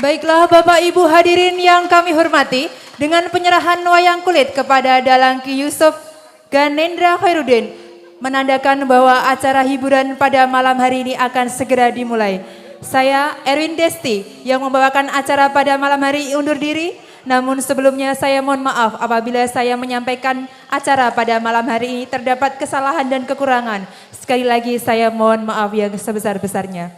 Baiklah Bapak Ibu hadirin yang kami hormati, dengan penyerahan wayang kulit kepada Dalang Ki Yusuf Ganendra Khairuddin menandakan bahwa acara hiburan pada malam hari ini akan segera dimulai. Saya Erwin Desti yang membawakan acara pada malam hari undur diri. Namun sebelumnya saya mohon maaf apabila saya menyampaikan acara pada malam hari ini terdapat kesalahan dan kekurangan. Sekali lagi saya mohon maaf yang sebesar-besarnya.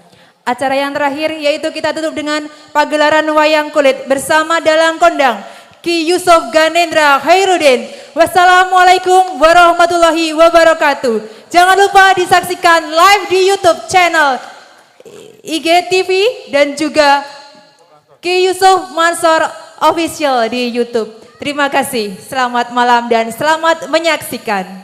Acara yang terakhir yaitu kita tutup dengan pagelaran wayang kulit bersama dalang kondang Ki Yusuf Ganendra Khairuddin. Wassalamualaikum warahmatullahi wabarakatuh. Jangan lupa disaksikan live di YouTube channel IGTV dan juga Ki Yusuf Mansur Official di YouTube. Terima kasih. Selamat malam dan selamat menyaksikan.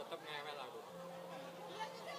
Tetep ngewel aku. Ora pedi.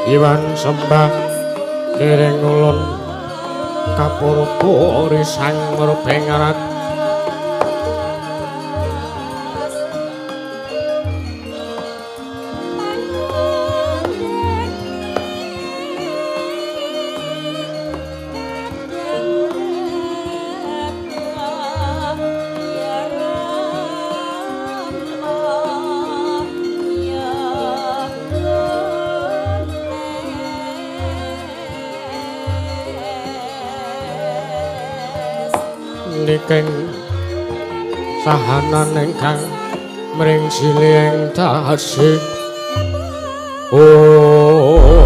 Iwan sembah dereng ulun kapurba sang merbengarat niking sahanan ingkang mringsili ing dasi. Oh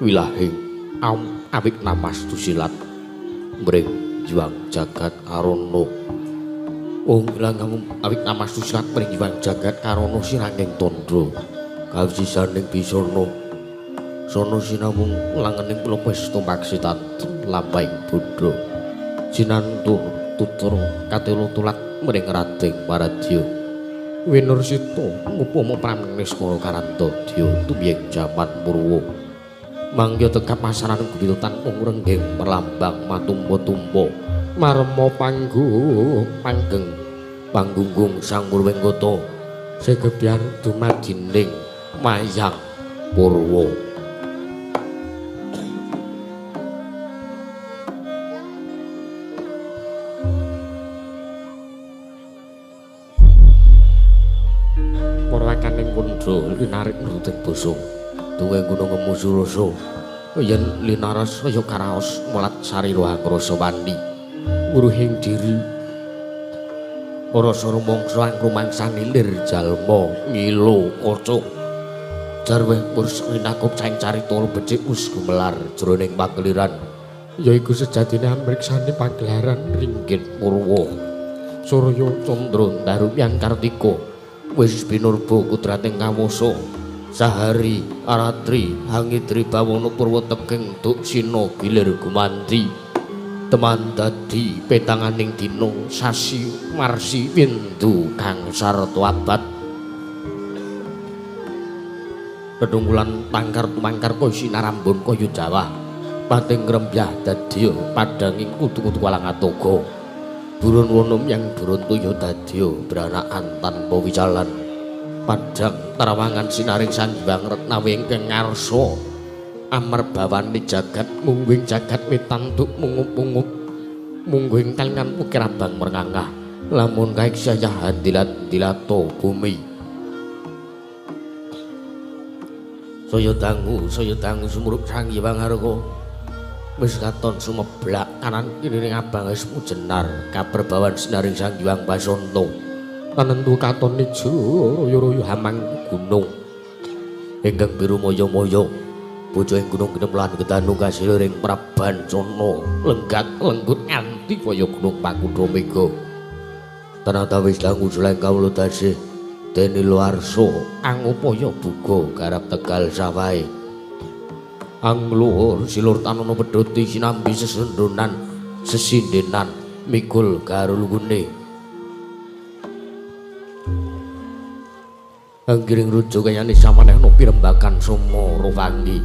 wilahing am awik namas dusilat mring juang jagat karana. Ung ilang awik namas dusilat mring juang jagat karana siranging tandha kawisisaning bisana sono sinamung langening pelopes tumpak sitan lampahing bodho sinantu tutur katelo tulat mring Radeng Paradya winursita ngupama pramenis kala karantadya tumiyeng jaman Purwa mangya tekap pasaran gulita tanpa ngrenggeng perlambang matumpa-tumpa marma panggung panggeng panggunggung sang Purwengkata segebyar dumadining mayang Purwa. Purwakaning kundha linarik nruting basa tuweng gunung Ngemu Surasa yen linaras kaya karaos mulat sarira angrasa wani nguruhing diri rasa rumangsa angrumangsani lir jalma ngilo kaca jarweh murs rinakup saing carita becik wis gumelar jroning pakeliran yaiku sejatine amriksani pagelaran ringgit Purwa Surya Candra Ndaru Hyang Kartika wis pinurba kudrating kawasa sahari aratri hangidri bawana purwa tegeng duksina gilir gumanti teman dadi petanganing dina sasi marsi windu kang sarta abad dedungkulan tangkar tumangkar kaya sinarambun kaya jawah pating ngrembyah dadya padhanging kutu-kutu walang atoga burun wono yang burun toya dadya branakan tanpa wicalan padhang tarawangan sinaring Sang Hyang Retnawi ingkang ngarsa amerbawane jagat mungguing jagat wetan duk mungup-mungup mungguing kalingan ukir abang merngangah lamun kaiksayahan dilat-dilato bumi saya dangu sumurup Sang Hyang Arka wis katon sumeblak kanan kirining abang wis mujenar kaperbawan sinaring Sang Hyang Basanta tanentu katon ijo royo-royo hamang gunung ingkang biru moyo-moyo bocah ing gunung kinemlan ketanu kasilir ing Prabancana lenggat lenggut nganti kaya gunung Pakundra Mega tanata wis dangu jeleng kawula tasih dene luarsa angupaya buga garap tegal sawahe angluhur silur tanana pedhoti sinambi sesendonan sesindenan mikul karo lungune anggiring rujuk kayane samanehna pirembakan soma ruwangi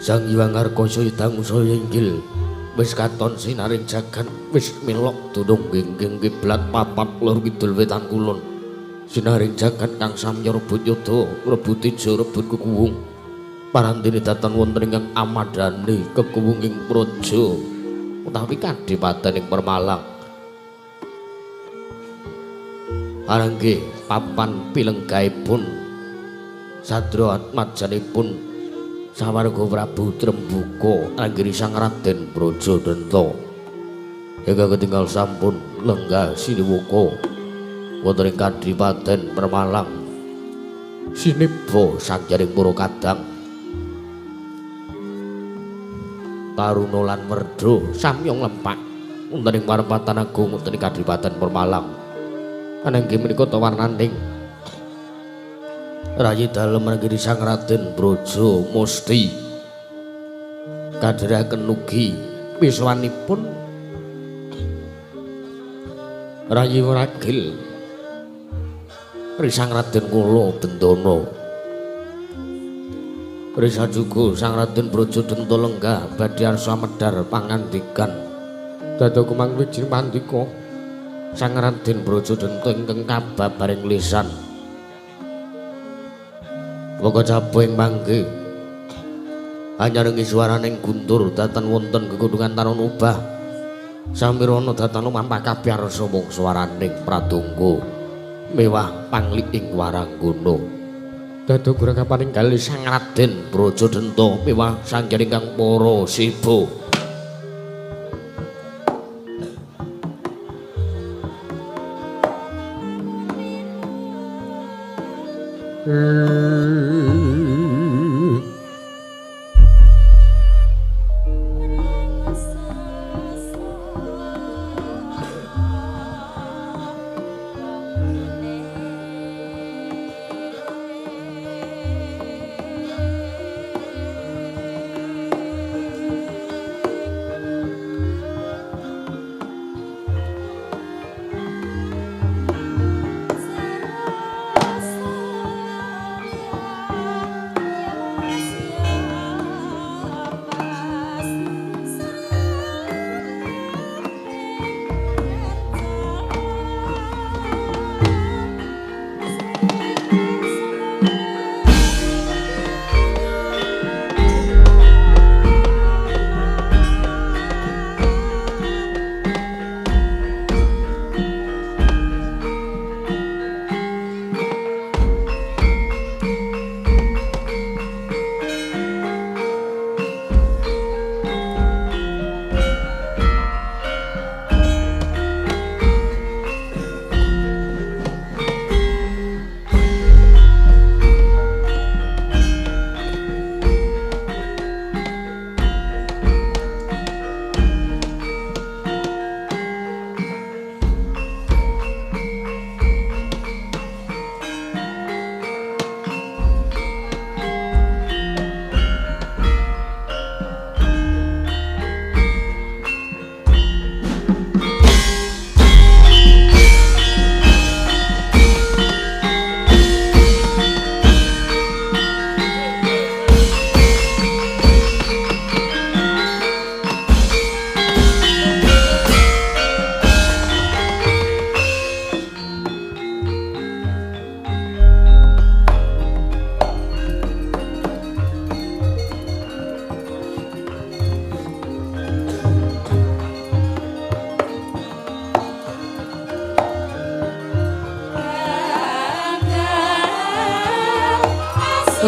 Sang Hyang Arka saya dangu saya inggil wis katon sinaring jagat wis milok dunung gingging kiblat papat lor kidul wetan kulon sinaring jagat kang samya rebut yudha rebut teja rebut kukuwung Parandene datan wonten ingkang amadhani kekuwunging praja utawi kadipaten ing Permalang. Arangge papan pilenggahipun sadra atmajanipun sawarga Prabu Trembuka anggiri Sang Raden Brajadenta. Ingkang ketinggal sampun lenggah siniwuka wonten ing kadipaten Permalang sineba sangjaring para kadang taruna lan werdha samya nglempak wonten ing parempatan agung wonten ing kadipaten Permalang. Ananging menika tawarnaning rayi dalem negeri Sang Raden Braja Musti kadheraken ugi piswanipun rayi Wragil Sang Raden Kula Bendana. Risa juga Sang Raden Brajadenta lenggah badhe arsa medhar pangandikan dada kumang wijing pandika Sang Raden Brajadenta ingkang kababaring lisan. Waka jaba ing mangke anyarengi swaraning guntur datan wonten gegundungan tanon ubah samirana datan lumampah kabeh arsa mung swaraning pradonga mewah panglik ing waranggana. Dada gurakapaning galih Sang Raden Brajadenta mewah sangjaring kang para siba.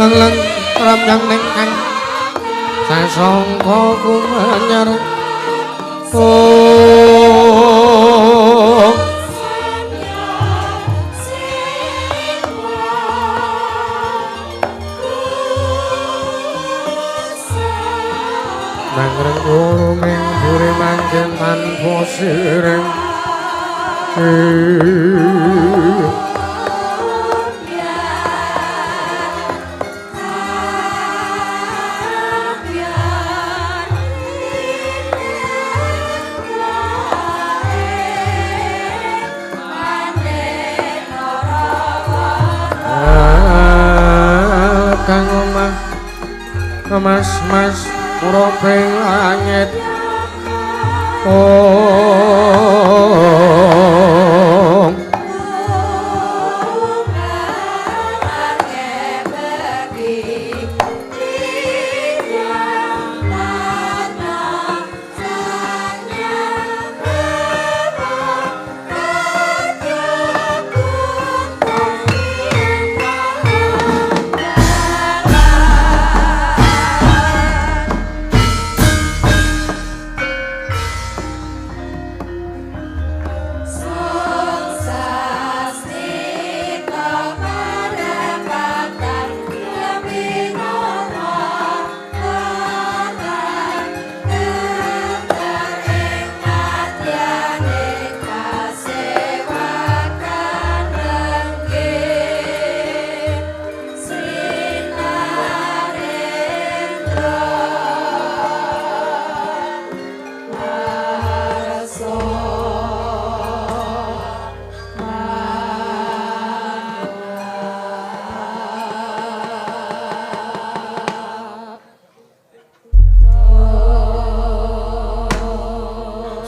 Leng-leng ramyang ning kang sasangka kumanyar oh mangreng guruming buri manggen tanpa sireng. Kang omah mas-mas muroping langit oh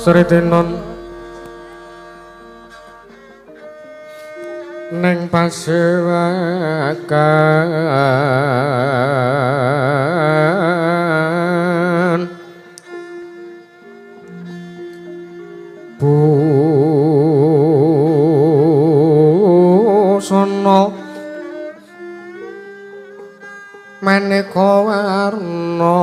Sritenon neng pasewakan busana maneka warna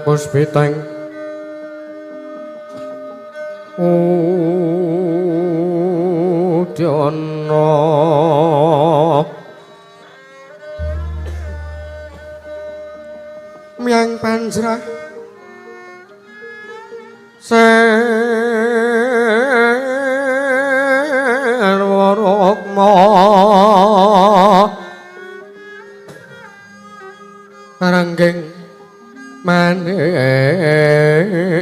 Puspiteng Udyana Myang panjrah Serwa rukma Ranggeng manik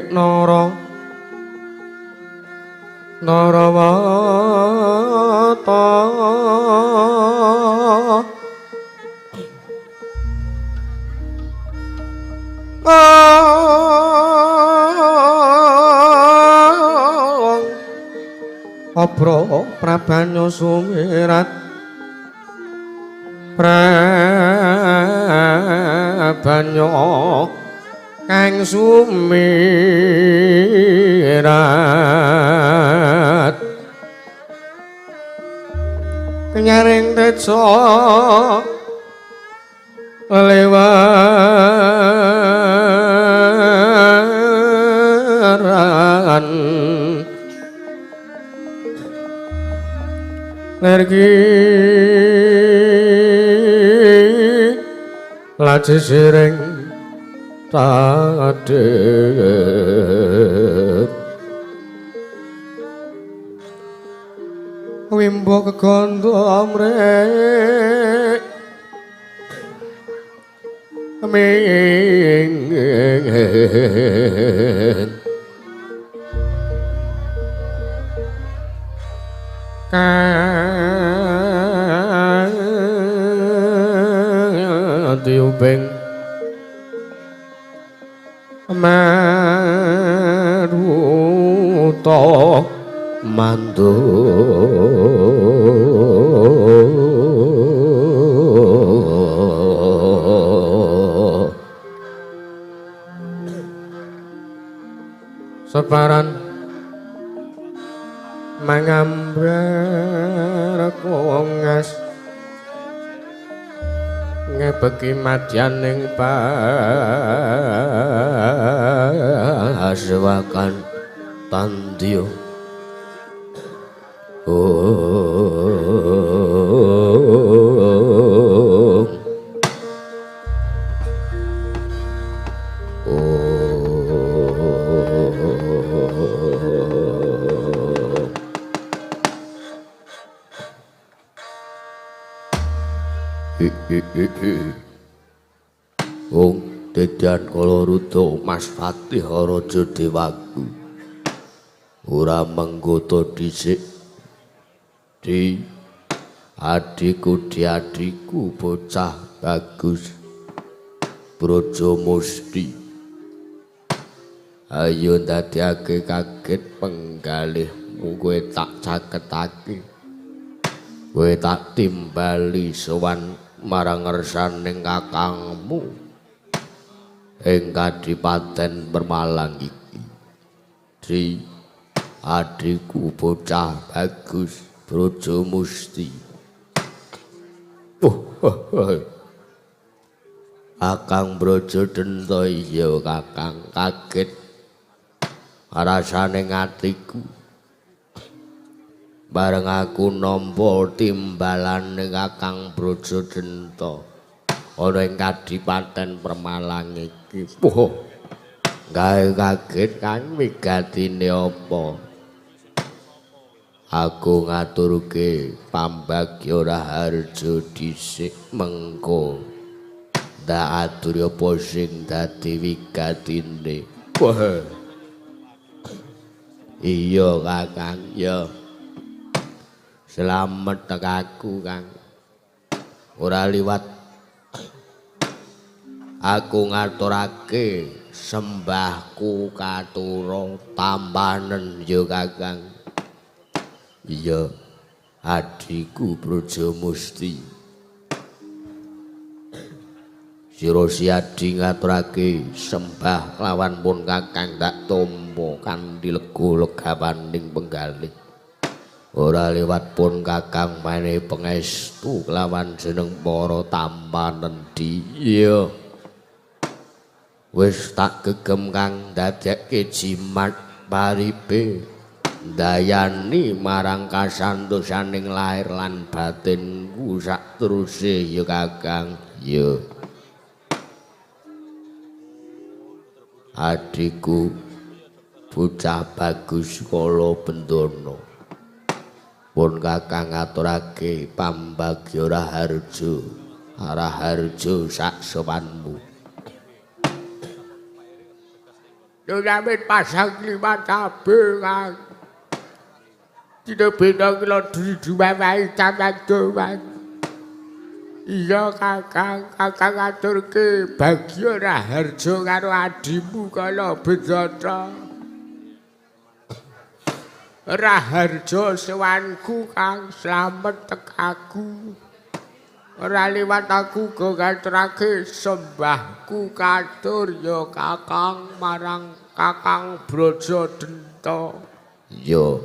nara narawata Abra prabanya sumirat prabanya kang sumirat kenyaring teja lewaran lergi laji siring tadep wimbo kegondo amrek mingin kanthi ubeng maruta mandu separan mangambar kongas ngebeki madyaning paswakan tandya Ong dedan kala ruda Mas Fatih Raja Dewaku ora menggoto dhisik di adhiku diadhiku bocah bagus Braja Musti ayo ndadekake kaget penggalihmu kowe tak caketake kowe tak timbali sowan marang ngersaning kakangmu ing kadipaten Permalang iki. Di adhiku bocah bagus Braja Musti. Kakang Braja Denta iya kakang kaget rasane atiku. Bareng aku nampa timbalane Kakang Braja Denta ana ing kadipaten Permalang iki. Oh, Gawe kaget Kang, wigatine apa? Aku ngaturke pambagya raharja dhisik mengko ndak aturi apa sing dadi wigatine. Wah. Iya Kakang, ya. Slamet tekaku Kang. Ora liwat aku ngaturake sembahku katura tampanen ya Kakang. Iya, adhiku Brajamusti. Sira siadi ngaturake sembah lawan pun Kakang tak tampa kanthi lega legawaning penggalih. Ora liwat pun Kakang menehi pangestu kelawan jeneng para tampanen di. Iya. Wis tak gegem Kang dadekke jimat paripe ndayani marang kasantosaning lahir lan batinku sakteruse ya Kakang. Ya. Adhiku bocah bagus kala bendana. Pun Kakang ngaturake pambagya raharja, raharja sak sowanmu. Nyamit pasang lima cabe Kang. Tidak beda kilo diduwahi sampean doang. Iya Kakang, Kakang ngaturke bagya raharja karo adhimu kala Bendana. Raharja sowanku Kang, slamet tekaku. Ora liwat aku go ngaturake sembahku katur ya Kakang marang Kakang Brajadenta. Yo.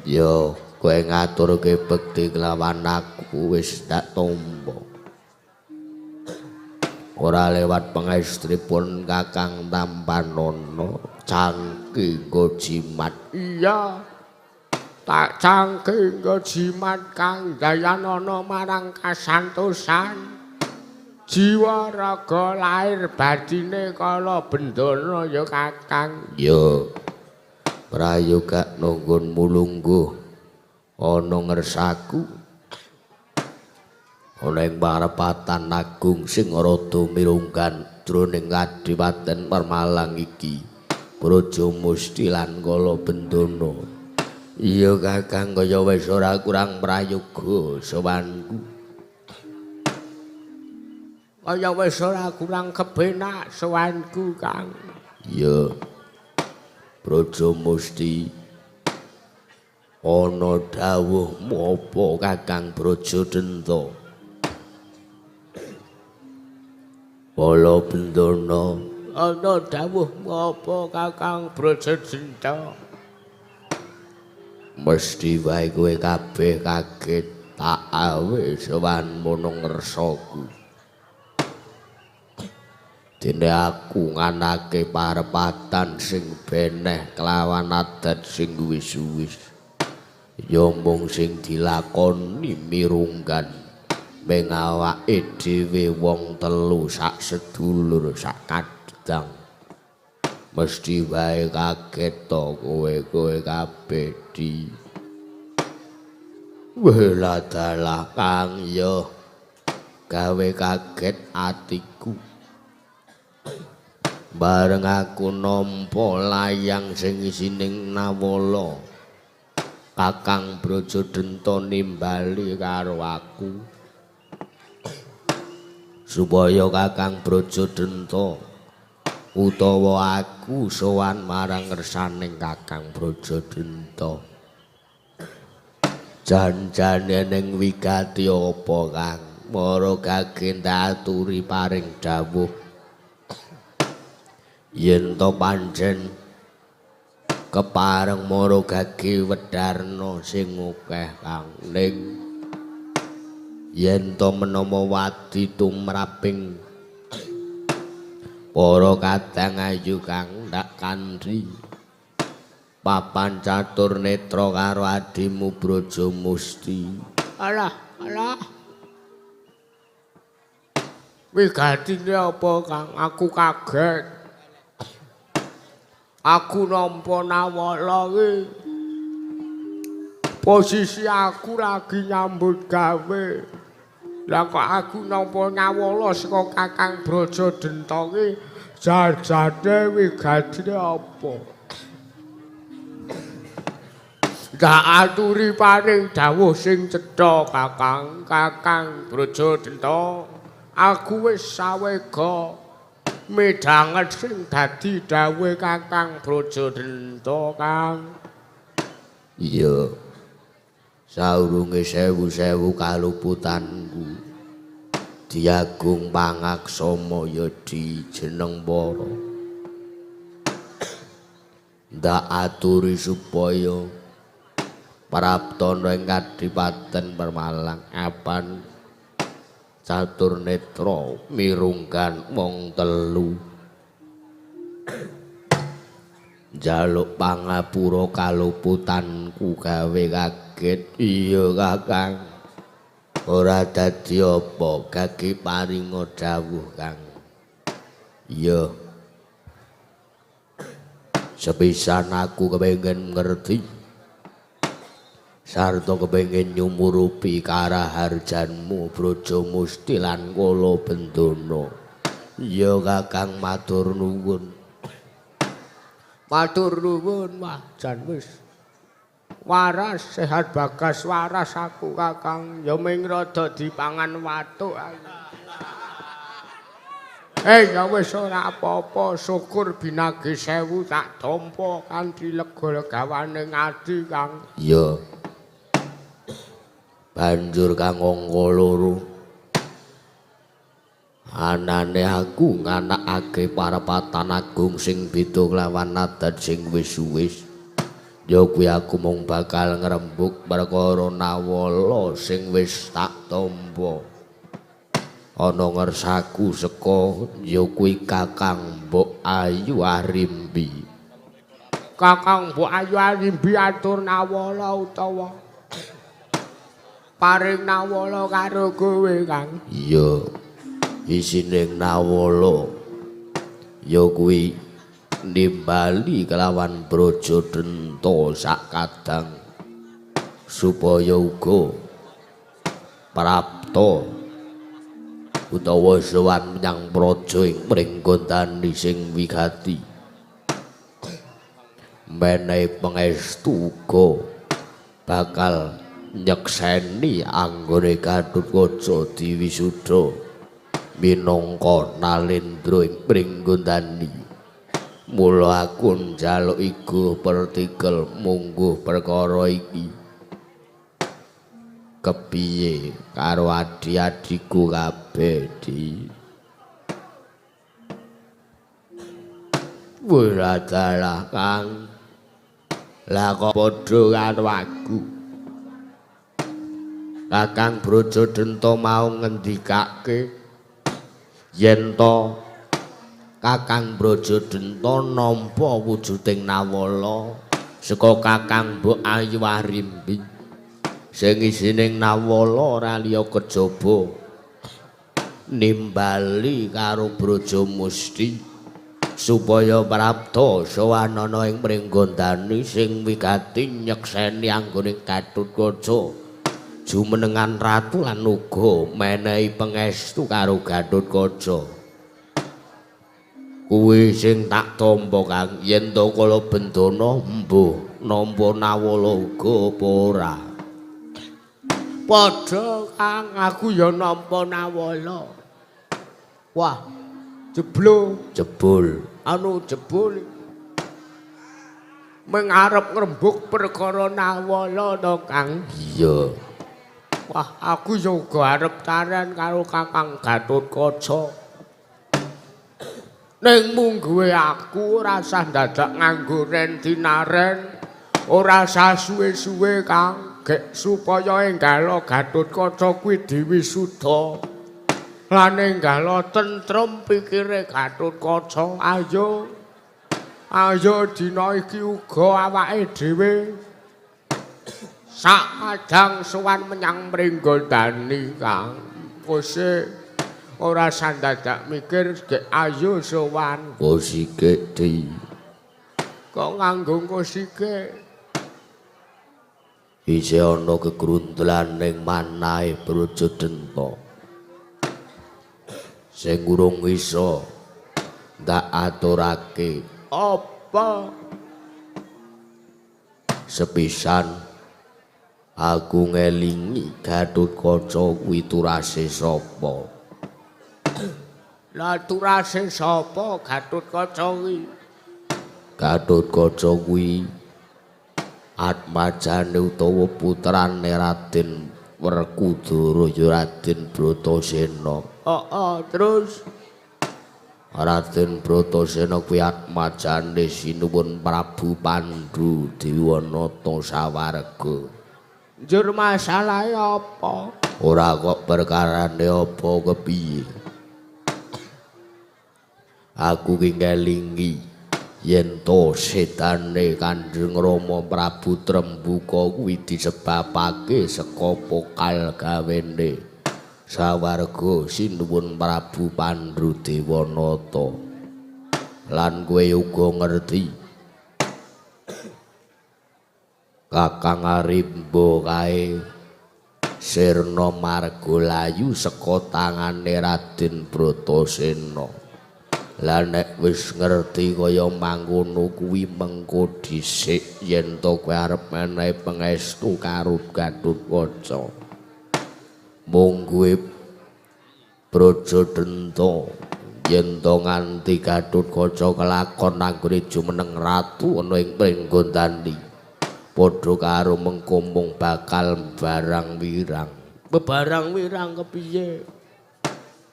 Yo, kowe ngaturke bekti kelawan aku wis tak tampa. Ora lewat pangestripun Kakang tampanana cangki nggo jimat. Iya. Tak cangki nggo jimat Kang dayanana marang kasantosan. Jiwa raga lahir batine kala bendana ya Kakang. Yo. Prayoga nanggonmu lungguh ana ngersaku ana ing parepatan agung sing rada mirunggan jroning kadipaten Permalang iki Brajamusti lan kala bendana. Iya Kakang, kaya wis ora kurang prayoga sowanku. Kaya wis ora kurang kepenak sowanku Kang. Iya. Brajamusti ana dawuhmu apa Kakang Brajadenta? Kala bendana ana dawuhmu apa Kakang Brajadenta? Mesti wae kowe kabeh kaget tak awe sowan mono ngersaku. Dene aku nganake parepatan sing beneh kelawan adat sing wis-wis. Ya mung sing dilakoni mirunggan ming awake dhewe wong telu sak sedulur sak kadang. Mesti wae kaget to kowe-kowe kabeh di. Wela dalah Kang ya gawe kaget atiku. Bareng aku nampa layang sing isining nawala, Kakang Brajadenta nimbali karo aku supaya Kakang Brajadenta utawa aku sowan marang ngersaning Kakang Brajadenta. Jan-jane ning wigati apa Kang? Mara gage ndaturi paring dawuh yen to pancen kepareng mara gage wedarna sing akeh Kang, ning yen to menawa wadi tumraping para kadang ayu kang ndak kandhi papan catur netra karo adimu Brajamusti. Alah, alah. Wigatine apa Kang? Aku kaget. Aku nampa nawala iki. Posisi aku lagi nyambut gawe. Lah kok aku nampa nawala saka Kakang Braja Denta iki jajane wigatine apa? Tak aturi paring dawuh sing cetha Kakang, Kakang Braja Denta. Aku wis sawega midhanget sing dadi dawuhe Kakang Braja Denta, Kang. Iya. Saurunge sewu-sewu kaluputanku diagung pangaksama ya dijeneng para. Ndak aturi supaya praptana ing Kadipaten Permalang apan catur netra mirunggan wong telu njaluk pangapura kaluputanku gawe kaget. Iya Kakang, ora dadi apa gage paringa dawuh Kang. Iya, sepisan aku kepengin ngerti sarta kepengin nyumurupi karaharjanmu Braja Musti lan Kala Bendana. Iya Kakang, matur nuwun. Matur nuwun. Wah, jan wis waras, sehat bagas waras aku Kakang. Ya ming rada dipangan watuk aku. Ya wis ora apa-apa, syukur binagi sewu tak tampa kanthi lega-legawane ngadi Kang. Iya. Banjur kang angka loro anane aku nganakake parapatan agung sing beda kelawan adat sing wis-wis. Ya kuwi aku mung bakal ngrembug perkara nawala sing wis tak tampa. Ana ngersaku seka ya kuwi Kakang Mbok Ayu Arimbi. Kakang Mbok Ayu Arimbi atur nawala utawa paring nawala karo kowe Kang. Iya, isine nawala ya kuwi nimbali kelawan Braja Denta sak kadang supaya uga prapta utawa sowan menyang praja ing Pringgondani sing wigati. Menehi pangestu uga bakal nyekseni anggone Gatotkaca diwisuda minangka nalendra ing Pringgondani. Mula aku njaluk igo pertikel mungguh perkara iki. Kepiye karo adi-adiku kabeh di? Ora dalah Kang. Lah kok padha karo aku. Kakang Braja Denta mau ngendikake yen to Kakang Braja Denta nampa wujuding nawala saka Kakang Mbok Ayu Arimbi sing isining nawala ora liya kejaba nimbali karo Braja Musti supaya prapta sowanana ing Pringgondani sing wigati nyekseni anggone Gatotkaca jumenengan ratu lan uga menehi pangestu karo Gatotkaca. Kuwi sing tak tampa Kang, yen to Kala Bendana mbuh nampa nawala uga apa ora? Padha Kang, aku ya nampa nawala. Wah, jebul, jebul, anu jebul. Mengarep ngrembug perkara nawala to Kang. Iya. Wah, aku ya uga arep taren karo Kakang Gatotkaca. Ning mungguhe aku ora usah dadak nganggo ren dinaren, ora usah suwe-suwe Kang, gek supaya enggalo Gatotkaca kuwi diwisuda. Lan enggalo tentrem pikire Gatotkaca. Ayo, ayo dina iki uga awake dhewe sak kadang sowan menyang Pringgondani Kang. Kose ora sandadak mikir gek ayo sowan. Kosike di. Kok nganggo kosike? Isih ana kegruntelan ning manahe Brajadenta. Sing urung iso ndak aturake. Apa? Sepisan aku ngelingi Gatotkaca kuwi turase sapa? Lah turase sapa Gatotkaca kuwi? Gatotkaca kuwi atmajane utawa putrane Raden Werkudara ya Raden Bratasena. Heeh, terus Raden Bratasena kuwi atmajane Sinuwun Prabu Pandhu Dewanata sawarga. Njur masalahe apa? Ora kok perkarane apa kepiye. Aku ki ngelingi yen to setane Kanjeng Rama Prabu Trembuka kuwi disebabake saka pokal gawene sawarga Sinuwun Prabu Pandhu Dewanata. Lan kowe uga ngerti Kakang Arimba kae sirna margalayu saka tangane Raden Bratasena. Lah nek wis ngerti kaya mangkono kuwi mengko dhisik yen to kowe arep menehi pangestu karo Gatotkaca. Mungguhe Brajadenta yen to nganti Gatotkaca kelakon anggone jumeneng ratu ana ing Pringgondani padha karo mengko mung bakal barang wirang. Bebarang wirang kepiye?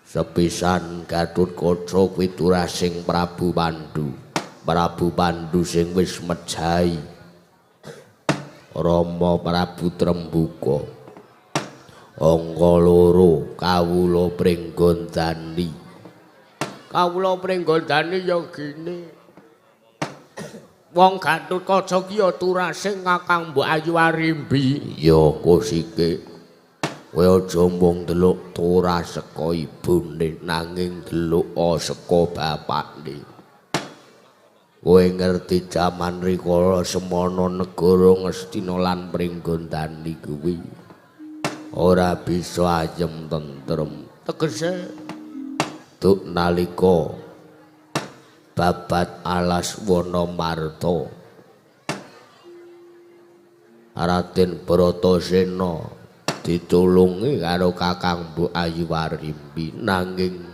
Sepisan Gatotkaca kuwi turasing Prabu Pandu. Prabu Pandu sing wis mejahi Rama Prabu Trembuka. Angka loro kawula Pringgondani. Kawula Pringgondani ya gene. Wong Gatotkaca ki ya turasing Kakang Mbok Ayu Arimbi. Ya kosike. Kowe aja mung delok turah saka ibune nanging delok saka bapakne. Kowe ngerti jaman rikala semana negara Ngastina lan Pringgondani kuwi ora bisa ayem tentrem. Tegese duk nalika babat alas Wanamarta Raden Bratasena ditulungi karo Kakang Mbok Ayu Arimbi, nanging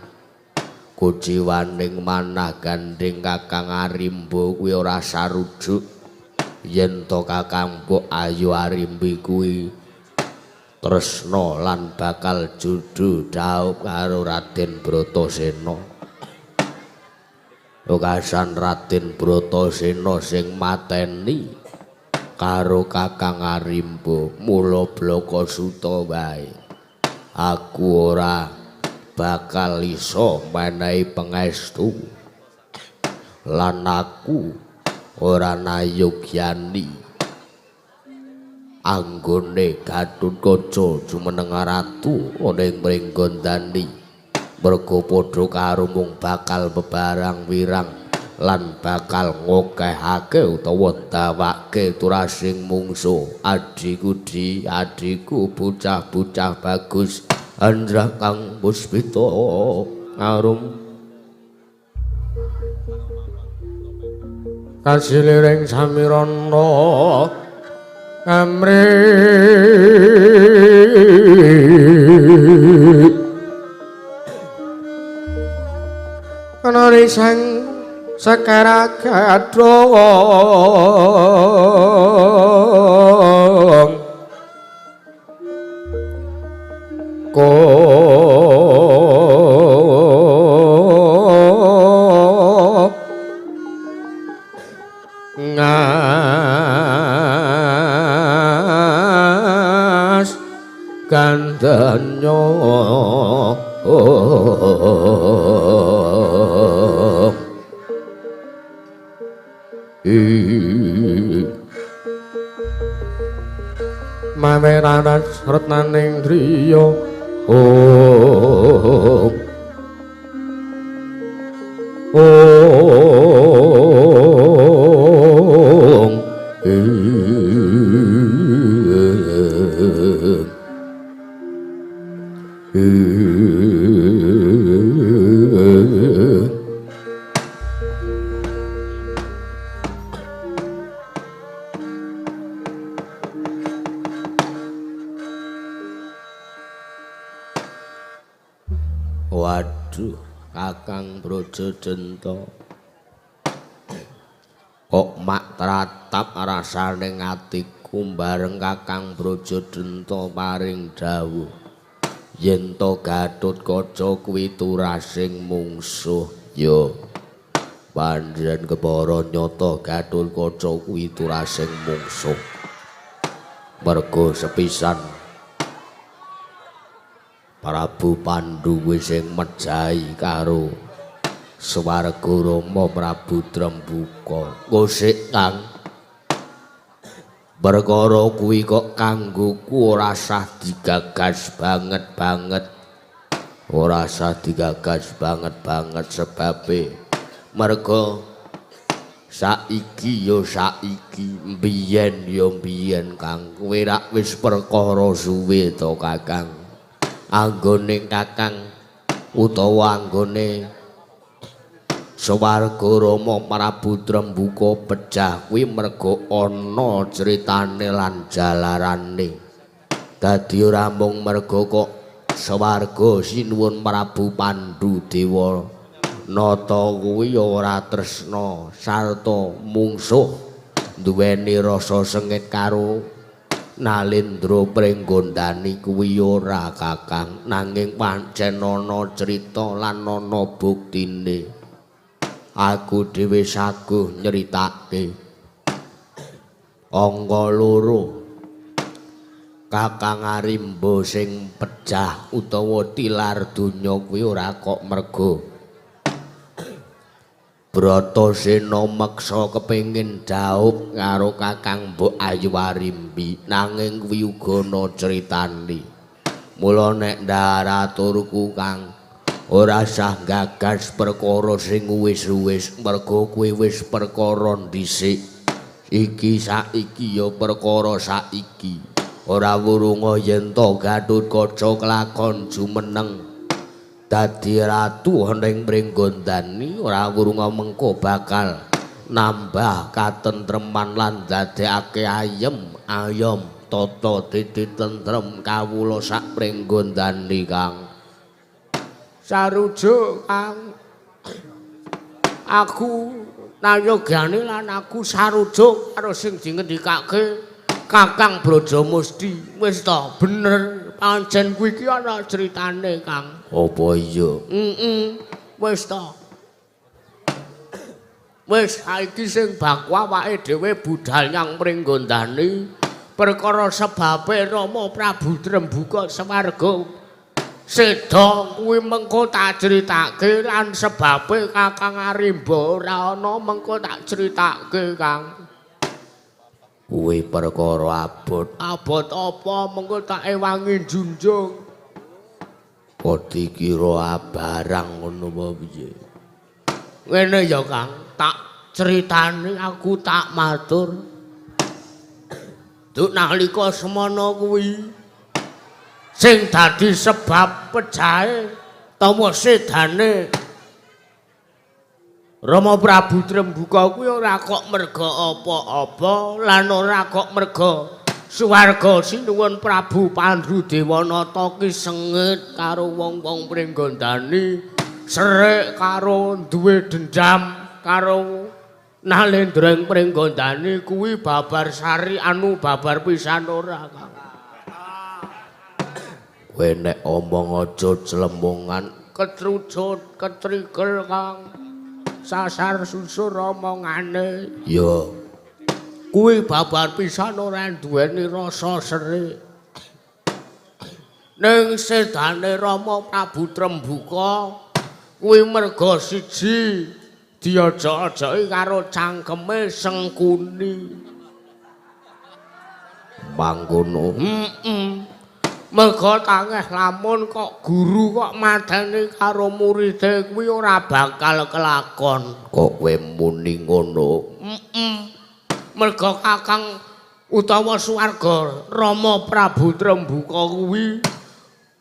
kuciwaning manah gandeng Kakang Arimba kuwi ora sarujuk yen to Kakang Mbok Ayu Arimbi kuwi tresna lan bakal judu dhaup karo Raden Bratasena. Wekasan Raden Bratasena sing mateni karo Kakang Arimba, mula blaka suta wae. Aku ora bakal iso menehi pangestu lan aku ora nayogyani anggone Gatotkaca jumeneng ratu ana ing Pringgondani merga padha karo mung bakal bebarang wirang lan bakal ngokehake utawa ndawake turasing mungsuh. Adhiku di, adhiku bocah-bocah bagus Andra Kang Puspita arum kasiliring samirana amri kanari sang sekara gadhong ko ngas gandanyo Mameraras retnaning driya om om Kakang Brajadenta. Kok mak tratap rasane atiku bareng Kakang Brajadenta paring dawuh yen to Gatotkaca kuwi turasing mungsuh. Ya panjenengan kepara nyata Gatotkaca kuwi turasing mungsuh. Merga sepisan Prabu Pandu kuwi sing mejahi karo swarga Rama Prabu Trembuka. Ngosik Kang, perkara kuwi kok kanggoku ora sah digagas banget-banget. Ora sah digagas banget-banget sebabe merga saiki ya saiki, mbiyen ya mbiyen Kang. Kowe rak wis perkara suwe to Kakang. Anggone Kakang utawa anggone swarga Rama Prabu Trembuka pecah kuwi merga ana critane lan jalarane. Dadi ora mung merga kok swarga sinuwun Prabu Pandu Dewa Nata kuwi ya ora tresna sarta mungsuh duweni rasa sengit karo Nalendra Pringgondani kuwi ora Kakang, nanging pancen ana crita lan ana buktine. Aku dhewe saguh nyritake. Angka 2, Kakang Arimba sing pecah utawa tilar donya kuwi ora kok merga Bratasena meksa kepengin dhaup karo Kakang Mbok Ayu Arimbi, nanging kuwi uga ana critane. Mula nek ndaraturku Kang, ora sah gagas perkara sing wis-wis, merga kuwi wis perkara dhisik. Iki saiki ya perkara saiki. Ora wurunga yen to Gatotkaca kelakon jumeneng dadi ratu ning Pringgondani, ora wurunga mengko bakal nambah katentreman lan dadekake ayem ayom tata titi tentrem kawula sak Pringgondani Kang. Sarujuk Kang, aku nayogane lan aku sarujuk karo sing dingendikake Kakang Brajamusti. Wis ta bener pancen kuwi iki ana critane Kang. Apa iya? Heeh. Wis ta. Wis saiki sing baku awake dhewe budhal nyang Pringgondani perkara sebabe Rama Prabu Trembuka swarga seda kuwi mengko tak critake lan sebabe Kakang Arimba ora ana mengko tak critake Kang. Kuwi perkara abot. Abot apa mengko tak ewangi junjung. Kok dikira barang ngono apa piye? Ngene ya Kang, tak critani aku tak matur. Duk nalika semana kuwi sing dadi sebab pejahe tawa sedane Rama Prabu Trembuka kuwi ora kok merga apa-apa lan ora kok merga swarga sinuwun Prabu Pandu Dewanata ki sengit karo wong-wong Pringgondani, serik karo duwe dendam karo Nalendra ing Pringgondani kuwi babar sari anu babar pisan ora Kang. Kowe nek omong aja jlemongan, ketrucut ketrigel Kang. Sasar susur omongane. Ya. Kuwi babar pisan ora duweni rasa serik. Ning sedane Rama Prabu Trembuka kuwi merga siji diajak-ajaki karo cangkeme Sengkuni. Mangkono. Heeh. Merga tangeh lamun kok guru kok mateni karo muride kuwi ora bakal kelakon. Kok kowe muni ngono? Heeh. Merga Kakang utawa swarga Rama Prabu Trembuka kuwi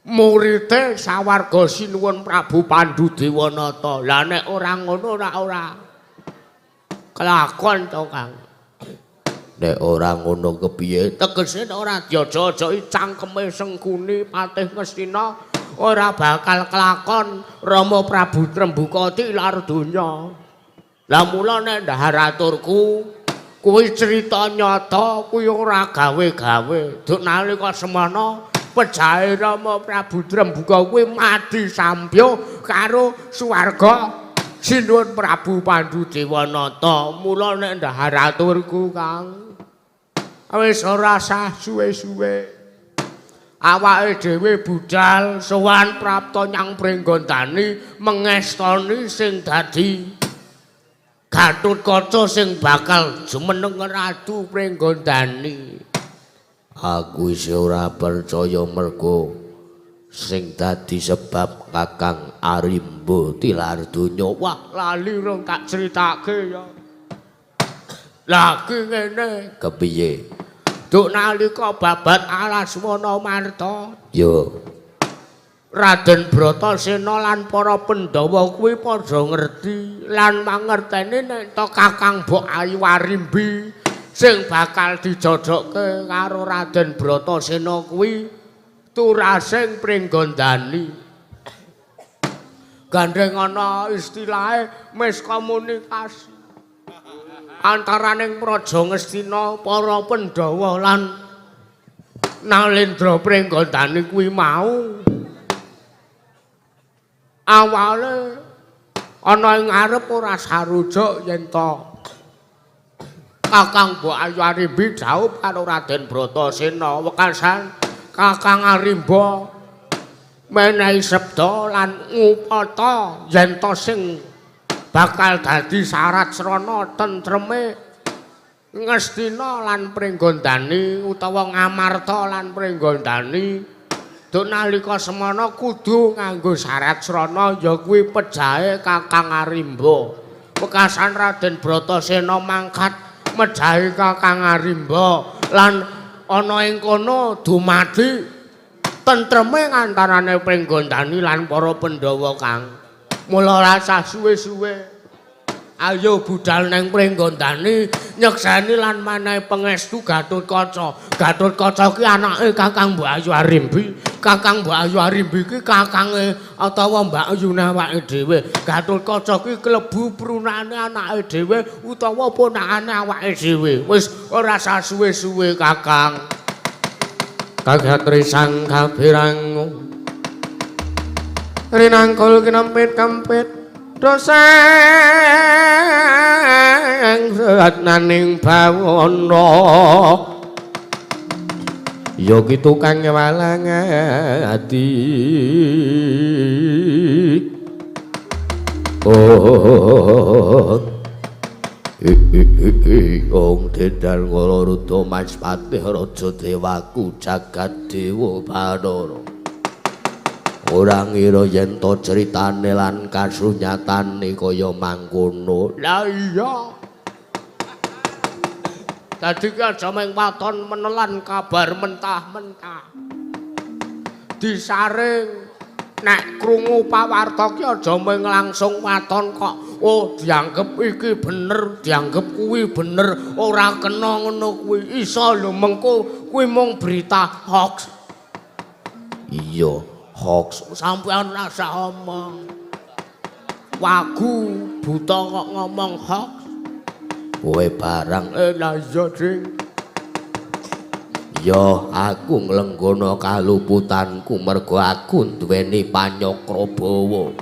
muride sawarga sinuwun Prabu Pandu Dewanata. Lah nek ora ngono ora kelakon to Kang. Nek ora ngono kepiye? Tegese nek ora diaja-ajaki cangkeme Sengkuni Patih Ngastina ora bakal kelakon Rama Prabu Trembuka tilar donya. Lah mula nek ndahar aturku kuwi cerita nyata, kuwi ora gawe-gawe. Duk nalika semana pejahe Rama Prabu Trembuka kuwi mati sampya karo swarga Sinuwun Prabu Pandu Dewanata. Mula nek ndahar aturku Kang, wis ora sah suwe-suwe. Awake dhewe budal sowan prapta nyang Pringgondani mengestoni sing dadi Gatotkaca sing bakal jumeneng ratu Pringgondani. Aku isih ora percaya mergo sing dadi sebab Kakang Arimba tilar donya. Wah, lali rong tak critake ya. Lah ki ngene. Kepiye? Duk nalika babat alas Wanamarta, ya Raden Bratasena lan para Pandhawa kuwi padha ngerti lan mangerteni nek to Kakang Mbok Ayu Arimbi sing bakal dijojokke karo Raden Bratasena kuwi turasing Pringgondani. Gandeng ana istilahe miskomunikasi antaraning Praja Ngastina, para Pandhawa lan Nalendra Pringgondani kuwi mau. Awale ana ing ngarep ora sarujuk yen to Kakang Mbok Ayu Arimbi jaup karo Raden Bratasena. Wekasan Kakang Arimba menehi sabda lan ngupata yen to sing bakal dadi syarat srana tentreme Ngastina lan Pringgondani utawa Ngamarta lan Pringgondani. Duk nalika semana kudu nganggo syarat srana ya kuwi pejahe Kakang Arimba. Wekasan Raden Bratasena mangkat mejahi Kakang Arimba lan ana ing kono dumadi tentreme antarane Pringgondani lan para Pandhawa Kang. Mula rasah suwe-suwe ayo budal nang Pringgondani nyekseni lan menehi pangestu Gatotkaca. Gatotkaca ki anake Kakang Mbok Ayu Arimbi. Kakang Mbok Ayu Arimbi ki kakange utawa Mbak Ayune awake dhewe. Gatotkaca ki klebu prunane anake dhewe utawa ponakane awake dhewe. Wis ora usah suwe-suwe Kakang. Kagatri sang kabirangu rinangkul kinempit-kempit doseng ratnaning bawana ya ki tukang walang ati. Oh Ong dedal ngala ruda Mas Patih Raja Dewaku jagat Dewa Bathara. Ora ngira yen to critane lan kasunyatane kaya mangkono. Lah iya. Dadi ki aja mung waton menelan kabar mentah-mentah. Disaring nek krungu pawarta ki aja mung langsung waton kok oh dianggep iki bener, dianggep kuwi bener, ora kena ngono kuwi. Iso lho mengko kuwi mung berita hoax. Iya, hoax. Sampeyan rasa omong. Wagu buta kok ngomong hoax. Kowe barang lah iya, Ding. Ya, aku nglenggono kaluputanku mergo aku duweni Panyakrabawa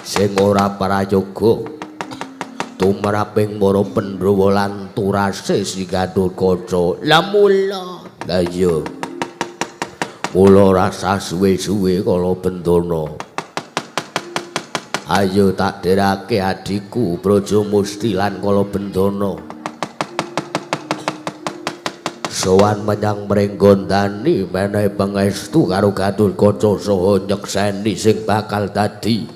sing ora prayoga tumraping para Pandhawa lan turase si Gatotkaca. Lah mula. Lah iya. Mula rasa suwe-suwe kala bendana. Ayo tak derake adhiku Brajamusti lan kala bendana. Sowan menyang Pringgondani menehi pangestu karo Gatotkaca saha nyekseni sing bakal dadi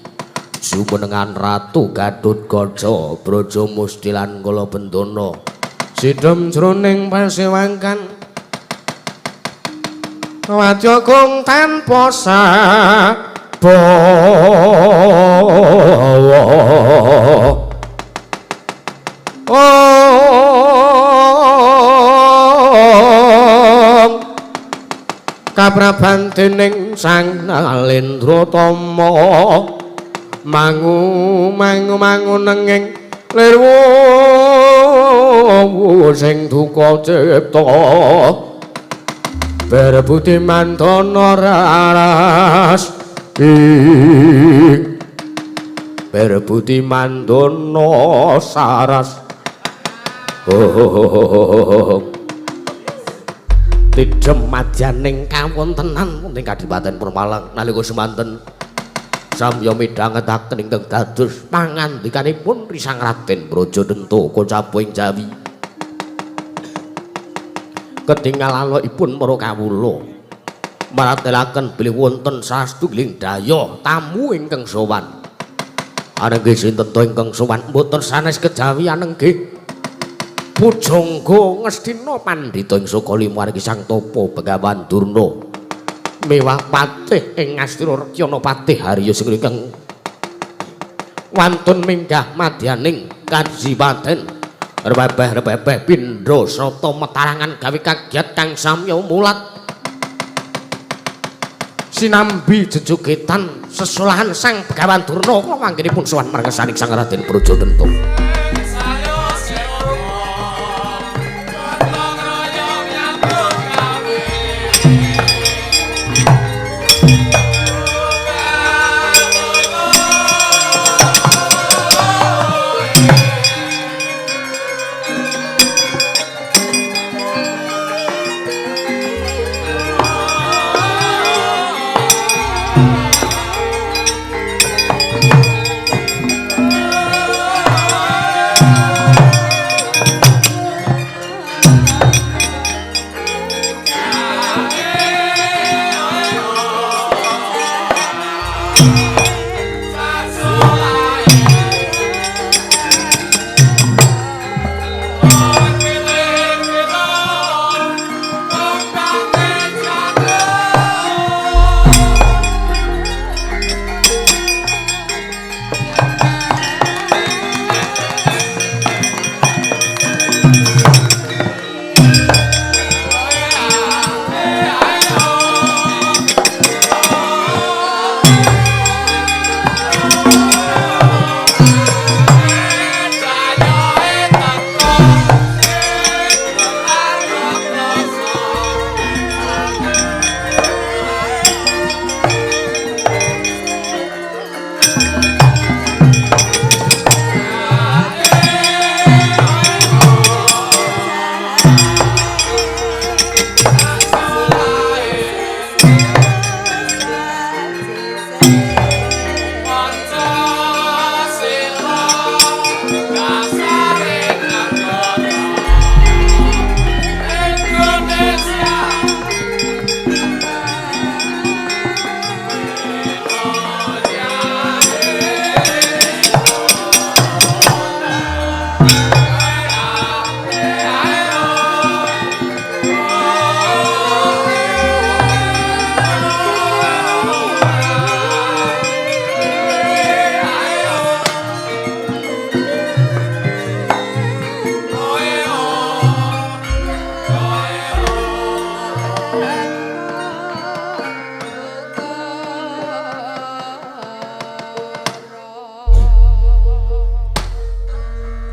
jumenengan Ratu Gatotkaca Brajamusti lan kala bendana. Sidhem jroning pasewangkan wadya kung tanpa sabawa. Ong kapraban Dening Sang Nalendra Tama mangu mangu mangu nenging lirwu sing duka cipta berbudi mandana raras ing berbudi mandana saras. Oh, tidhem madyaning kawontenan wonten Kadipaten Purmalang nalika semanten samya midhangetaken ingkang dados pangandikanipun Risang Raden Brajadenta Kocapa ing Jawi. Ketingal alokipun para kawula maratelaken bilih wonten sastunggaling daya tamu ingkang sowan. Anenggih sinten to ingkang sowan mboten sanes kejawi anenggih pujangga Ngastina pandhita ing Sukalima margi Sang Tapa Begawan Durna mewah patih ing Ngastina Rekyana Patih Harya sing ingkang wantun minggah madyaning kadipaten rebebeh-rebebeh pindha sarta metarangan gawe kagiat kang samya mulat sinambi jejogetan sesolahan Sang Begawan Durna kula manggenipun sowan marang Sang Raden Brajadenta.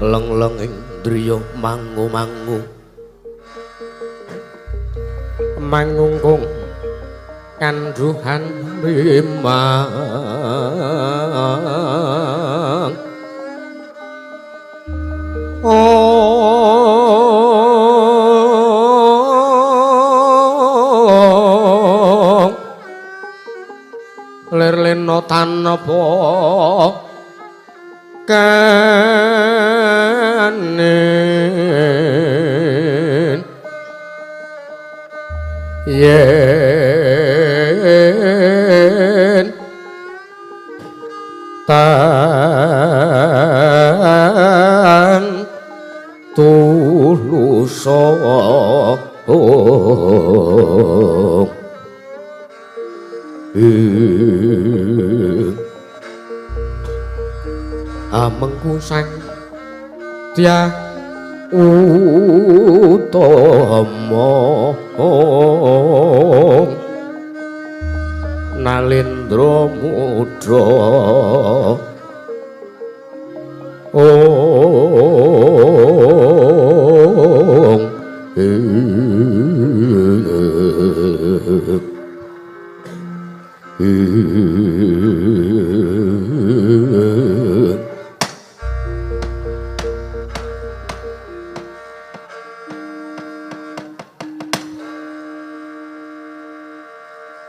Leng-leng ing driya mangu-mangu mangungkung kandhuhan rimang ong lir lena tanpa kanen yen tan tulusa amengku sang Dyah Utama. Nalendra muda.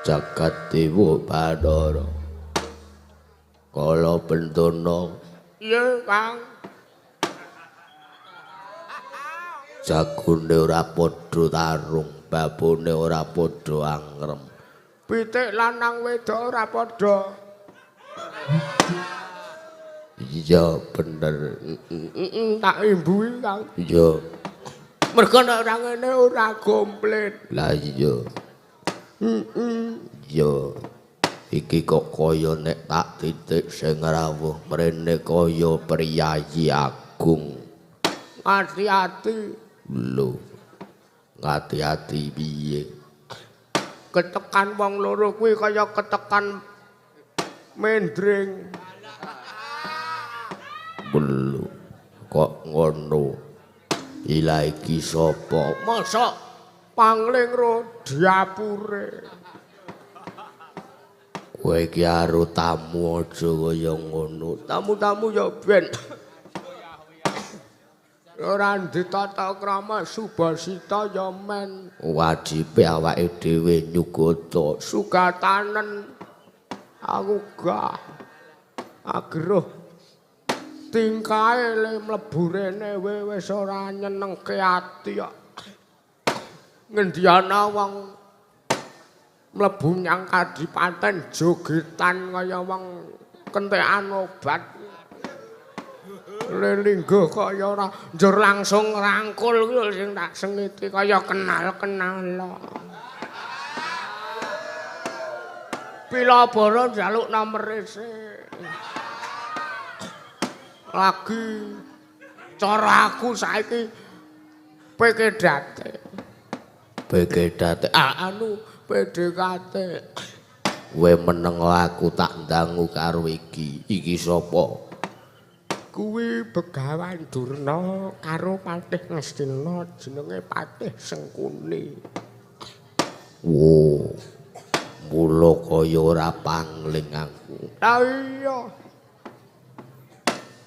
Jagat Dewa Bathara Kala Bendana. Iya, Kang. Jagone ora padha tarung, babone ora padha angrem. Pitik lanang wedok ora padha. Iya, bener. Tak imbuhi, Kang. Iya. Mergo nek ora ngene ora komplit. Lah iya. Iya. Iki kok kaya nek tak titik sing rawuh mrene kaya priyayi agung. Ati-ati. Lho. Ngati-ati piye? Ketekan wong loro kuwi kaya ketekan mendring. Lho. Kok ngono? Ila iki sapa? Mosok pangling ro diapure. Kowe iki karo tamu aja kaya ngono. Tamu-tamu ya ben. Ora ditata krama subasita ya men. Wajibe awake dhewe nyugata sugatanen. Aku gah ageruh tingkae le mlebu rene wis ora nyenengke ati kok. Ngendi ana wong mlebu nyang kadipaten jogetan kaya wong kentekan obat. Lelingguh kaya ora njur langsung rangkul kuwi sing tak sengiti kaya kenal-kenal. Pilabara njaluk nomere sik. Lagi cara aku saiki PKDT. PKDT. Ah anu PDKT. Kowe meneng aku tak ndangu karo iki. Iki sapa? Kuwi Begawan Durna karo Patih Ngastina jenenge Patih Sengkuni. Wo. Mula kaya ora pangling aku. Lah iya.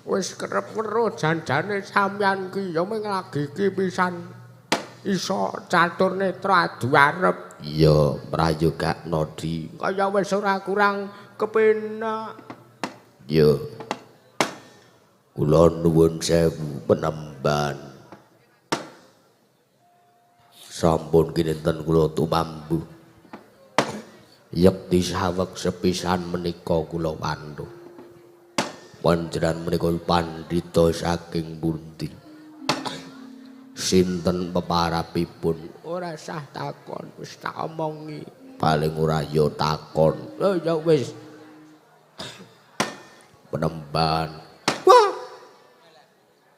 Wis kerep weruh janjane sampeyan ki ya mung lagi iki pisan iso catur netra adu arep. Iya, prayogakno di. Kaya wis ora kurang kepenak. Iya. Kula nuwun sewu penemban. Sampun kinten kula tumambuh. Yekti saweg sepisan menika kula wanduh. Panjenengan menika pandhita saking pundi? Sinten peparapipun? Ora sah takon, wis tak omongi. Paling ora ya takon. Lho ya wis. Penemban. Wah.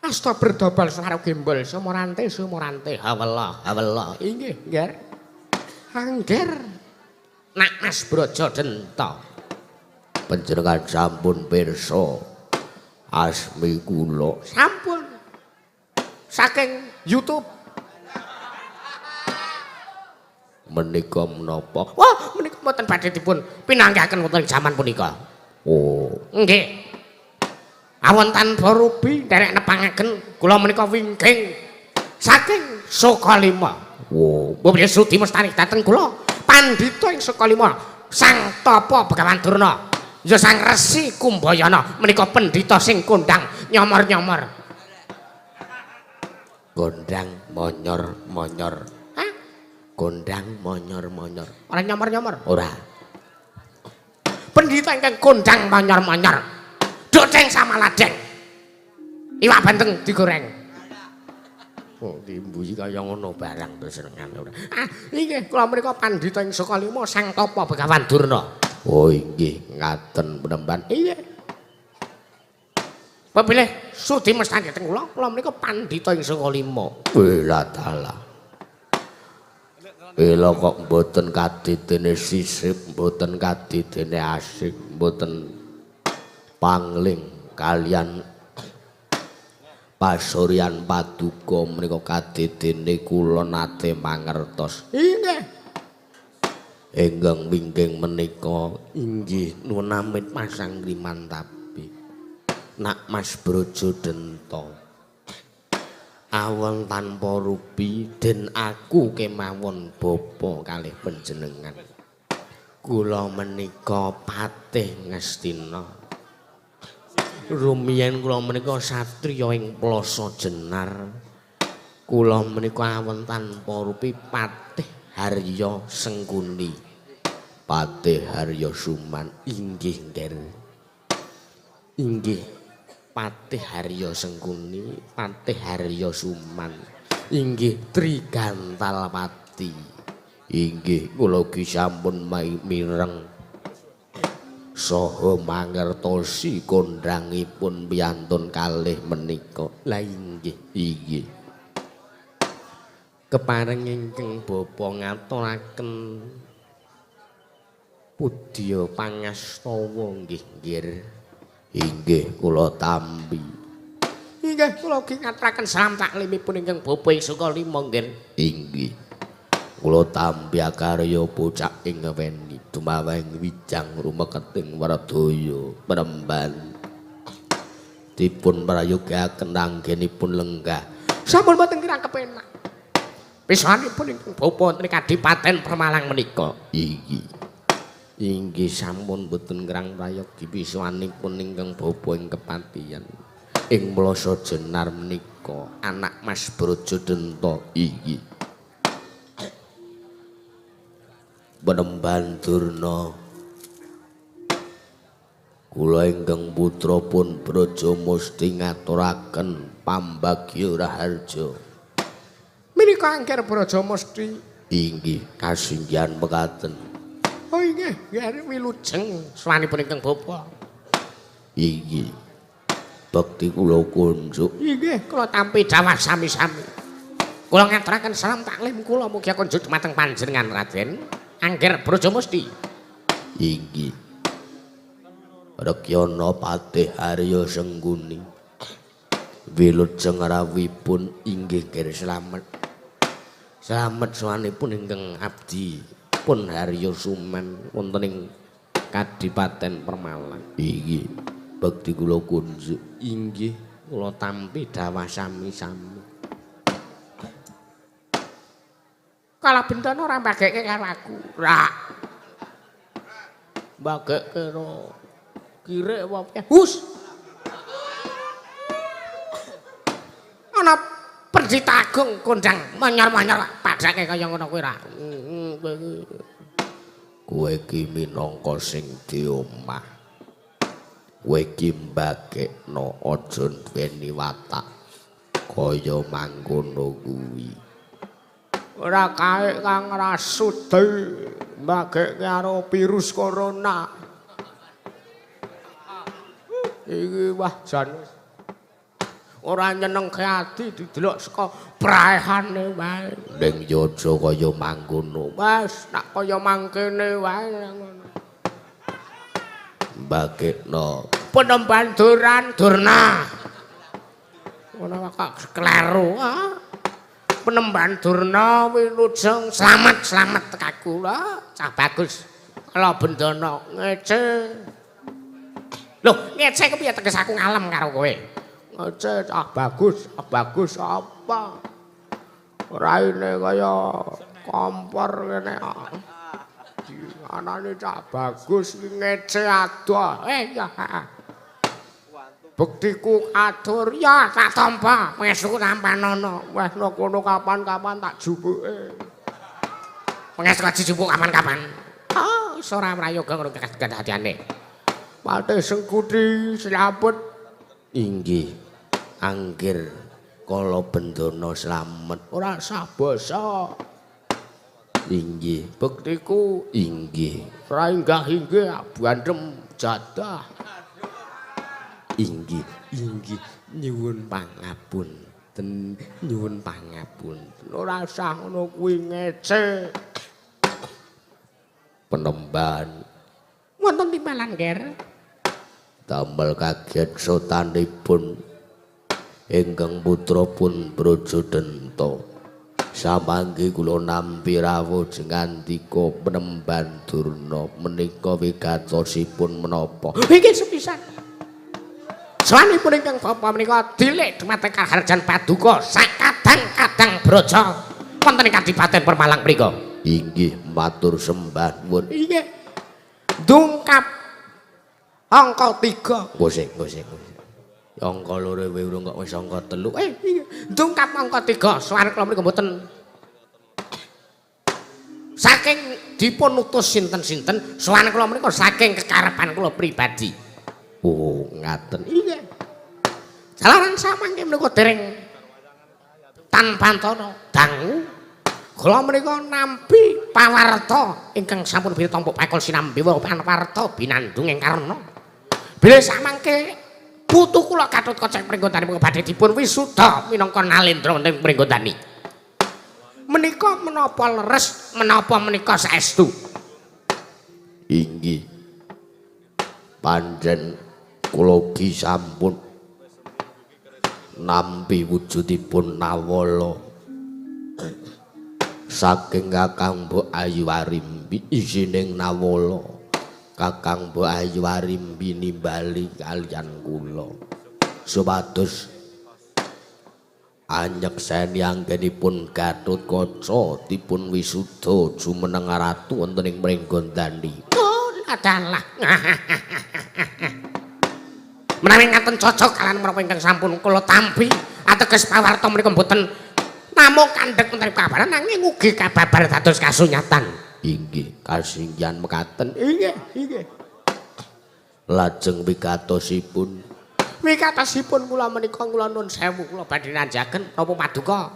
Asta berdobal saro gembol sumorante sumorante hawela hawela. Inggih, Ngger. Angger. Nak Mas Brojo Denta. Panjenengan sampun pirsa asmi kula. Sampun. Saking YouTube. Menika menapa? Wah, menika mboten badhe dipun pinanggaken wonten jaman punika. Oh, nggih. Awon tanpa rubi nderek nepangaken kula menika wingking saking Sukalima. Wo, mbok sudi mestani dhateng kula pandhita ing Sukalima Sang Tapa Begawan Durna. Ya Sang Resi Kumbayana menika pendhita sing kondang nyomor-nyomor. Kondang monyor-monyor. Hah? Kondang monyor-monyor. Ora nyomor-nyomor? Ora. Pendhita ingkang kondang monyor-monyor. Doceng sama ladeng. Iwak bandeng digoreng. Oh, dimbuhi kaya ngono barang terus senengane ora. Ah, inggih kula menika pandhita ing Sukalima Sang Tapa Begawan Durna. Oh, inggih ngaten penemban. Iya. Pepilih sudi mestani dhateng kula, kula menika pandhita ing Sukalima. Wela dalah. Ela kok mboten kadidene sisip, mboten kadidene asik, mboten pangling kalian pasuryan paduka menika kadidene kula nate mangertos. Inggih. Ingkang wingking menika inggih nuwun amit Mas Angriman tabi. Nak Mas Brojo Denta. Awon tanpa rupi den aku kemawon bapa kalih panjenengan. Kula menika Patih Ngastina. Rumiyin kula menika satriya ing Plasa Jenar. Kula menika awon tanpa rupi Patih Harya Sengkuni. Patih Harya Suman inggih nggih. Inggih Patih Harya Sengkuni, Patih Harya Suman, inggih Trigantalpati. Inggih kula ugi sampun mireng saha mangertosi kondhangipun piyantun kalih menika. Lah inggih, inggih. Kepareng ingkang bapa ngaturaken pudya pangastawa nggih nggih. Inggih kula tampi. Inggih kula ugi ngaturaken salam taklimipun ingkang bapa ing Sukalima nggih. Inggih. Kula tampi akarya bocah ing weni dumaweng wijang rumeketing wardaya premban. Dipun prayogaken anggenipun lenggah. Sampun boten kirang kepenak. Pisanipun ingkang bapa wonten ing Kadipaten Permalang menika. Inggih. Inggih sampun boten ngrang prayogi pisuwanipun ingkang bapa ing kepatihan. Ing Plasa Jenar menika anak Mas Brojo Denta. Inggih. Penemban Durna. Kula ingkang putra pun Brojo Musti ngaturaken pambagya raharja. Menika angger Brojo Musti. Inggih kasinggihan mekaten. Oh inggih, nggih wilujeng swanipun ingkang bapa. Inggih. Bekti kula kunjuk. Inggih, kula tampi dawah sami-sami. Kula ngaturaken salam taklim kula mugi kunjuk dumateng panjenengan Raden Angger Brojo Musti. Inggih. Rekyana Patih Harya Sengkuni. Wilujeng rawuhipun inggih nggih slamet. Slamet swanipun ingkang abdi pun Harya Suman wonten ing Kadipaten Permalang. Inggih, bekti kula kunjuk. Inggih, kula tampi dawah sami-sami. Kala bentana ora mbageke karo aku. Ra. Mbageke ro kirek apa piye? Hus. Ana Pendhita Agung kondang manyor-manyor padake kaya ngono kuwi ra. Kowe iki minangka sing diomah. Kowe iki mbagekno aja duweni watak kaya mangkono kuwi. Ora kae kang rasudi mbagekke karo virus corona. Iki wah jan ora nyenengke ati didelok saka praehane wae. Ning yo aja kaya mangkono. Wes nak kaya mangkene wae ngono. Mbagekno penemban Duran Durna. Ngono kok kleru. Ah. Penemban Durna wilujeng slamet slamet tekaku lho cah bagus. Kala bendana ngece. Lho ngece kepiye teges aku ngalem karo kowe? Ngece cah bagus, cah bagus apa? Raine kaya kompor ngene. Anane cah bagus iki ngece adoh. Ya. Bektiku atur ya tak tampa, pangestuku tampanono. Wes no kono kapan-kapan tak jupuke. Pangestu dijupuk kapan-kapan. Oh, wis ora prayoga ngono kedadiane. Patih Sengkuni slamet. Inggih. Angger kala bendana slamet ora sah basa. Inggih. Bektiku inggih. Ora inggah inggih bandem jadah. Inggih, inggih nyuwun pangapunten, nyuwun pangapunten. Ora usah ngono kuwi ngece. Penemban. Wonten timbalan, Ger. Damel kaget sotanipun ingkang putra pun Brajadenta. Samangke kula nampi rawuh jengandika Penemban Durna menika wigatosipun menapa? Inggih sepisan. Sowanipun ingkang bapa menika dilik dumateng kaharjan paduka sakadang-kadang braja wonten ing Kadipaten Permalang mriku. Inggih matur sembah nuwun. Inggih. Dungkap angka 3. Gosek gosek. Angka loro wae urung kok wis angka 3. Iya. Dungkap angka 3 sowan kula mriku mboten saking dipun utus sinten-sinten, sowan kula menika saking kekarepan kula pribadi. Oh, ngaten. Iya. Jalaran samangke menika dereng tanpantana dangu kula menika nampi pawarta ingkang sampun pitampuk pakul sinambi pawarta binandung ing karna. Bilih samangke putu kula Gatotkaca Pringgondani menika badhe dipun wisuda minangka nalendra wonten Pringgondani. Menika menapa leres, menapa menika saestu? Inggih. Pancen kula ugi sampun nampi wujudipun Nawala saking Kakang Mbok Ayu Arimbi isining Nawala. Kakang Mbok Ayu Arimbi nimbali kaliyan kula supados anyekseni anggenipun Gatotkaca dipun wisuda jumeneng ratu wonten ing Pringgondani. Oh, adalah. Menawi ngaten cocok kalian menapa ingkang sampun kula tampi ateges pawarta menika mboten namung kandhek wonten kabaran nanging ugi kababar dados kasunyatan. Inggih, kasinggihan mekaten. Inggih, inggih. Lajeng wigatosipun. Wigatosipun kula menika kula nuwun sewu kula badhe nanjaken napa paduka.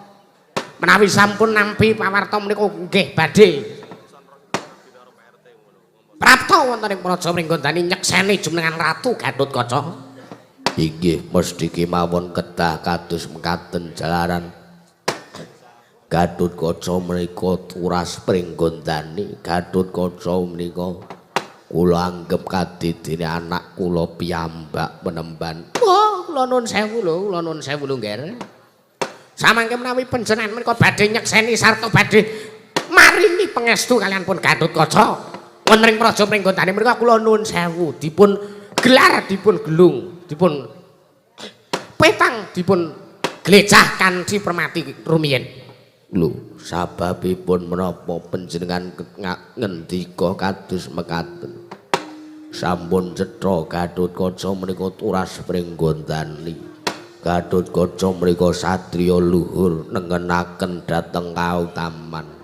Menawi sampun nampi pawarta menika nggih badhe prapta wonten ing Praja Pringgondani nyekseni jumenengan Ratu Gatotkaca. Inggih, mesti kemawon kedah kados mekaten jalaran Gatotkaca menika turas Pringgondani. Gatotkaca menika kula anggep kadidene anak kula piyambak Penemban. Oh, kula nuwun sewu lho, kula nuwun sewu lho, Ngger. Samangke menawi panjenengan menika badhe nyekseni sarta badhe maringi pangestu kaliyan pun Gatotkaca wonten ing Praja Pringgondani menika kula nuwun sewu dipun gelar, dipun gelung, dipun petang, dipun glecah kanthi permati rumiyin. Lho, sababipun menapa panjenengan ngendika kados mekaten? Sampun cetha Gatotkaca menika turas Pringgondani. Gatotkaca menika satriya luhur nengenaken dhateng kautaman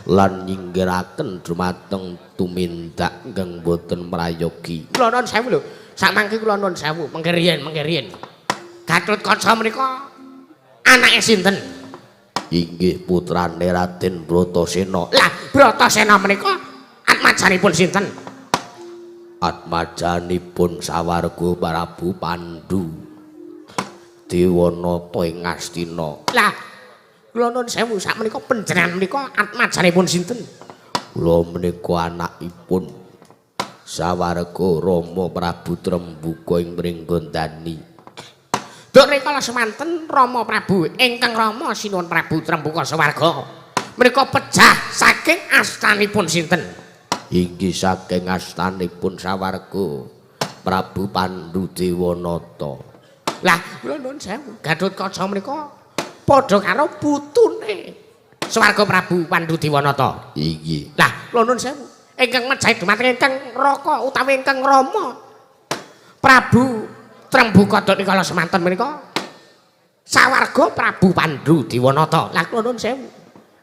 lan nyinggiraken dumateng tumindak ingkang boten prayogi. Kula nuwun sewu lho, samangke kula nuwun sewu, mengke riyen, mengke riyen. Gatotkaca menika anake sinten? Inggih putrane Raden Bratasena. Lah, Bratasena menika atmajanipun sinten? Atmajanipun sawarga Prabu Pandu Dewanata ing Ngastina. Lah, kula nuwun sewu sakmenika panjenengan menika atmajanipun sinten? Kula menika anakipun sawarga Rama Prabu Trembuka ing Pringgondani. Duk rikala semanten Rama Prabu ingkang Rama sinuwun Prabu Trembuka sawarga menika pejah saking astanipun sinten? Inggih saking astanipun sawarga Prabu Pandu Dewanata. Lah kula nuwun sewu, Gatotkaca menika padha karo putune sawarga Prabu Pandu Dewanata. Inggih. Lah kula nuwun sewu, ingkang mejahi dumateng ingkang Raka utawi ingkang Rama Prabu Trembuka duk rikala semanten menika sawarga Prabu Pandu Dewanata. Lah kula nuwun sewu,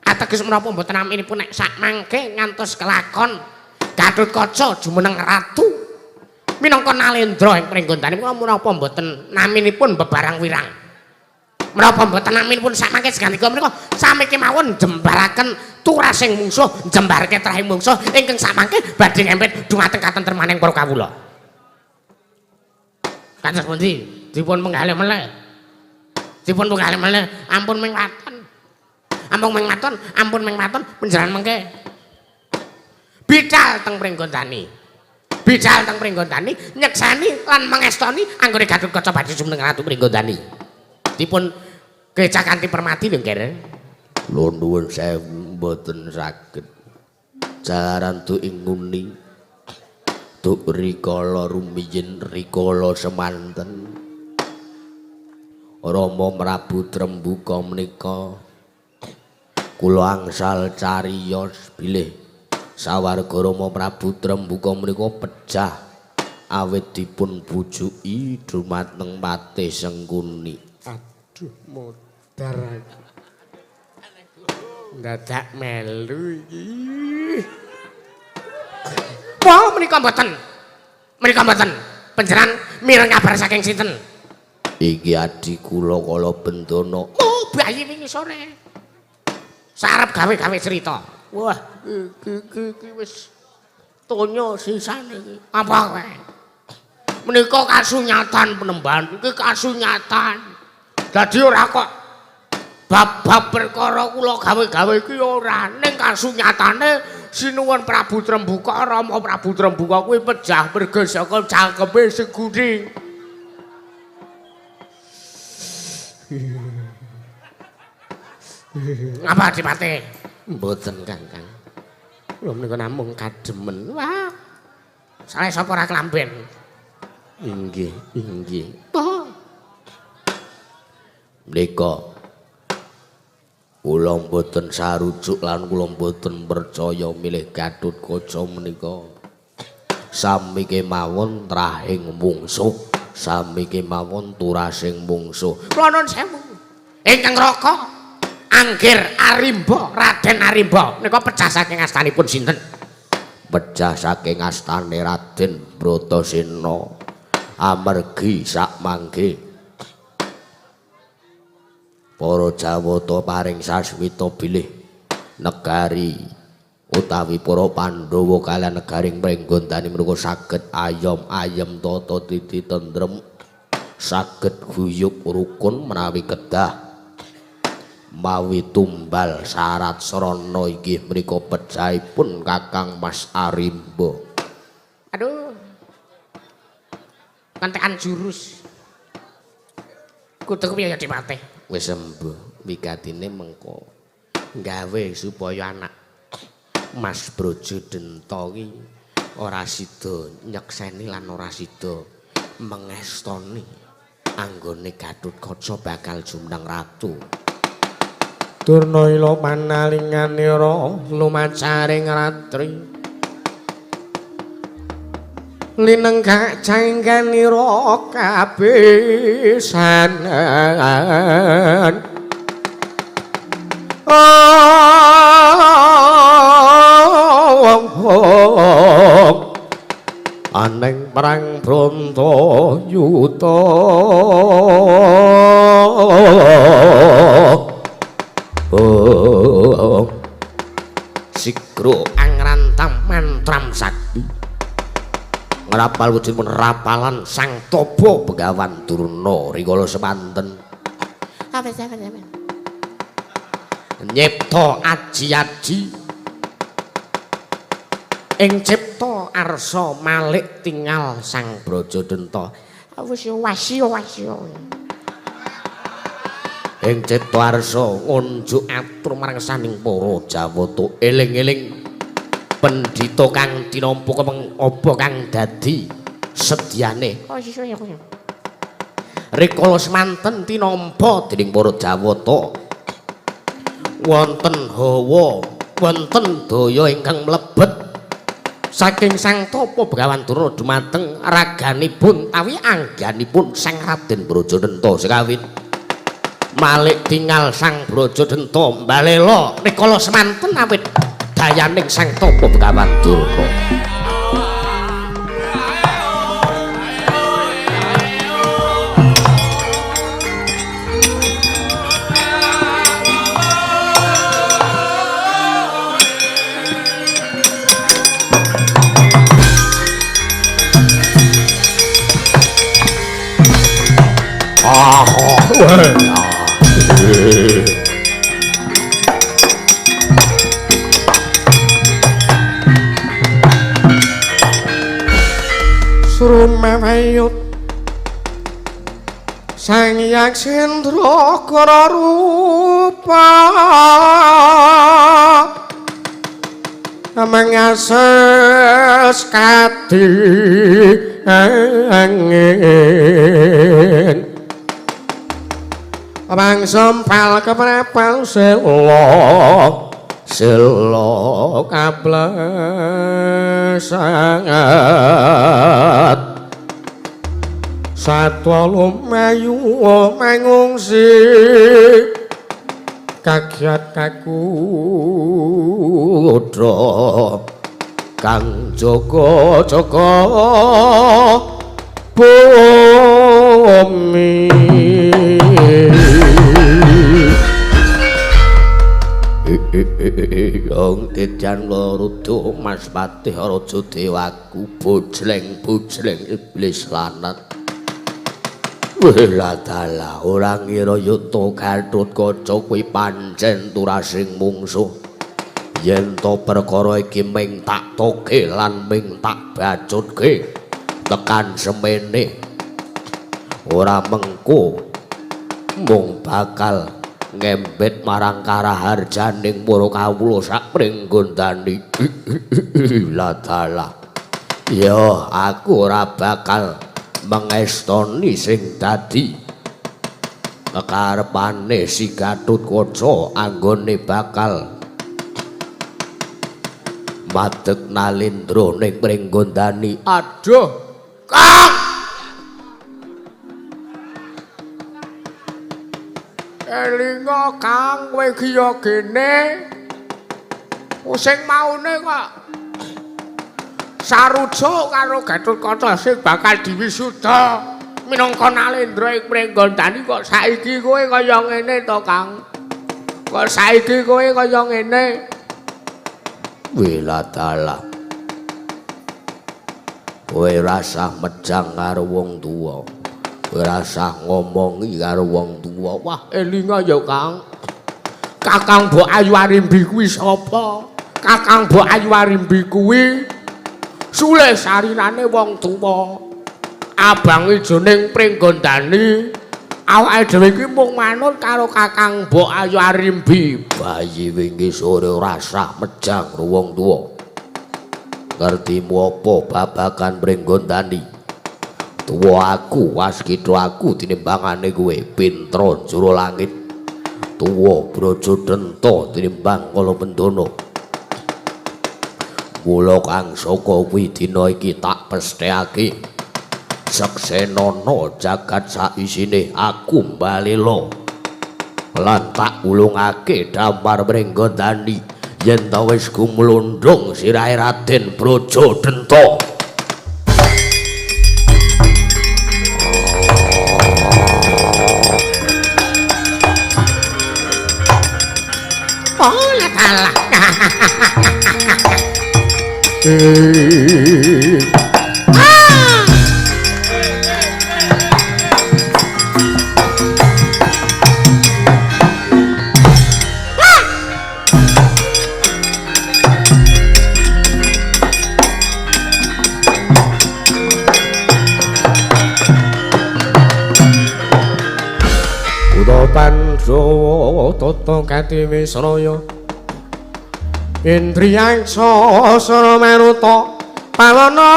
ateges menapa mboten naminipun nek sakmangke ngantos kelakon Gatotkaca jumeneng ratu minangka nalendra ing Pringgondani menika menapa mboten naminipun bebarang wirang? Menapa mboten naminipun sakmangke segandika menika sami kemawon jembaraken turasing mungsuh, jembarke trahing mungsuh ingkang sakmangke badhe ngempet dumateng katentremaning para kawula. Kados pundi? Dipun penggalih melih. Dipun penggalih melih, ampun ming waton. Ampun ming waton, ampun ming waton panjenengan mengke. Bidal teng Pringgondani. Bidal teng Pringgondani nyekseni lan mangestoni anggone Gatotkaca badhe jumeneng Ratu Pringgondani. Dipun gecah kanthi permati lho, Nger. Kula nuwun sewu mboten saged. Jalaran du ing nguni. Duk rikala rumiyin rikala semanten. Rama Prabu Trembuka menika kula angsal cariyos bilih sawarga Rama Prabu Trembuka menika pejah awit dipun bujuki dumateng Patih Sengkuni. Aduh, modar aku. Dadak melu iki. Wah, menika mboten. Menika mboten. Panjenengan mireng kabar saking sinten? Iki adi kula kala bendana. Oh, bayi wingi sore. Sarep gawe-gawe cerita. Wah, iki wis tonya sisane iki. Apa kowe? Menika kasunyatan penemban, iki kasunyatan. Dadi ora kok bab-bab perkara kula gawe-gawe iki ora, ning kasunyatane sinuwun Prabu Trembuka, Rama Prabu Trembuka kuwi pejah merga saka cangkeme Sengkuni. Ngapa Adipati? Mboten, Kang. Kula menika namung kademen. Wah. Salah sapa ora klamben? Inggih, inggih. Oh. Menika kula mboten sarujuk lan kula mboten percaya milih Gatotkaca menika sami kemawon trahing mungsuh, sami kemawon turasing mungsuh. Kula nuwun sewu. Ingkang Raka Anggir Arimba, Raden Arimba menika pejah saking astanipun sinten? Pejah saking astane Raden Bratasena. Amargi sak mangke para Jawata paring saswita bilih negari utawi para Pandhawa kaliyan negaring Pringgondani menika saged ayom-ayem tata titi tentrem, saged guyub rukun menawi kedah mawi tumbal syarat srana inggih menika pejahipun Kakang Mas Arimba. Aduh. Kentekan jurus. Kudu piye ya Dipatih? Wis embuh wigatine mengko gawe supaya anak Mas Brojo Denta ki ora sida nyekseni lan ora sida mengestoni anggone Gatotkaca bakal jumeneng ratu. Durna ila panalinganira lumacaring ratri linenggak jangganira kabesanan. Aneng perang Brontoyuta Sigro angrantam mantram sakti ngrapal wujudipun rapalan Sang Topo Begawan Durna rikala semanten nyipta aji-aji ing cipta arsa malik tingal Sang Brajadenta. Ing cipta arsa ngunjuk atur marang saning para Jawata eling-eling pendhita kang tinampa kemeng apa kang dadi sedyane. Rikala semanten tinampa dening para Jawata wonten hawa, wonten daya ingkang mlebet saking Sang Tapa Begawan Durna dumateng raganipun utawi angganipun Sang Raden Brajadenta sekawin. Malik tingal Sang Brajadenta mbalela rikala semanten awit dayaning Sang Tapa Begawan Durna. Cendra kara rupa mengases kadi angin pangsempal keprepel sela sela kablesangat satwa lumayu mangungsi kagiat kakudra kang jaga-jaga bumi. Yang tejan loro Mas Patih Raja Dewaku bojleng-bojleng iblis lanat. Wela dalah ora ngira yuta Gatotkaca kuwi pancen turasing mungsuh. Yen to perkara iki ming tak toke lan ming tak bacutke tekan semene ora mengko mung bakal ngembet marang karaharjaning para kawula sak pringgondani. La dalah ya aku ora bakal mengestoni sing dadi kekarepane si Gatotkaca anggone bakal madeg nalindra ning pringgondani. Aduh, Kang! Elinga Kang, kowe iki ya gene. Sing maune kok sarujuk karo Gatotkaca sing bakal diwisuda minangka nalendra ing pringgondani kok saiki kowe kaya ngene to, Kang? Kok saiki kowe kaya ngene? Wela dalah kowe rasah mejang karo wong tuwa, kowe rasah ngomongi karo wong tuwa. Wah, elinga ya, Kang. Kakang Mbok Ayu Arimbi kuwi sapa? Kakang Mbok Ayu Arimbi kuwi sule sarirane wong tuwa. Abang ijo ning pringgondani. Awake dhewe iki mung manut karo Kakang Mbok Ayu Arimbi. Bayi wingi sore rasah mejang karo wong tuwa. Ngertimu apa babagan pringgondani? Tuwa aku, waskita aku tinimbangane kowe pintra jero langit. Tuwa Braja Denta tinimbang kala bendana. Mula kang saka kuwi dina iki tak pesthekake. Seksenana jagat saisine aku mbalela lan tak ulungake damar pringgondani yen ta wis gumlundung sirahe Raden Braja Denta. Oh, kalah. Pandhawa tata katiwisraya Indriyaksa sara maruta pawana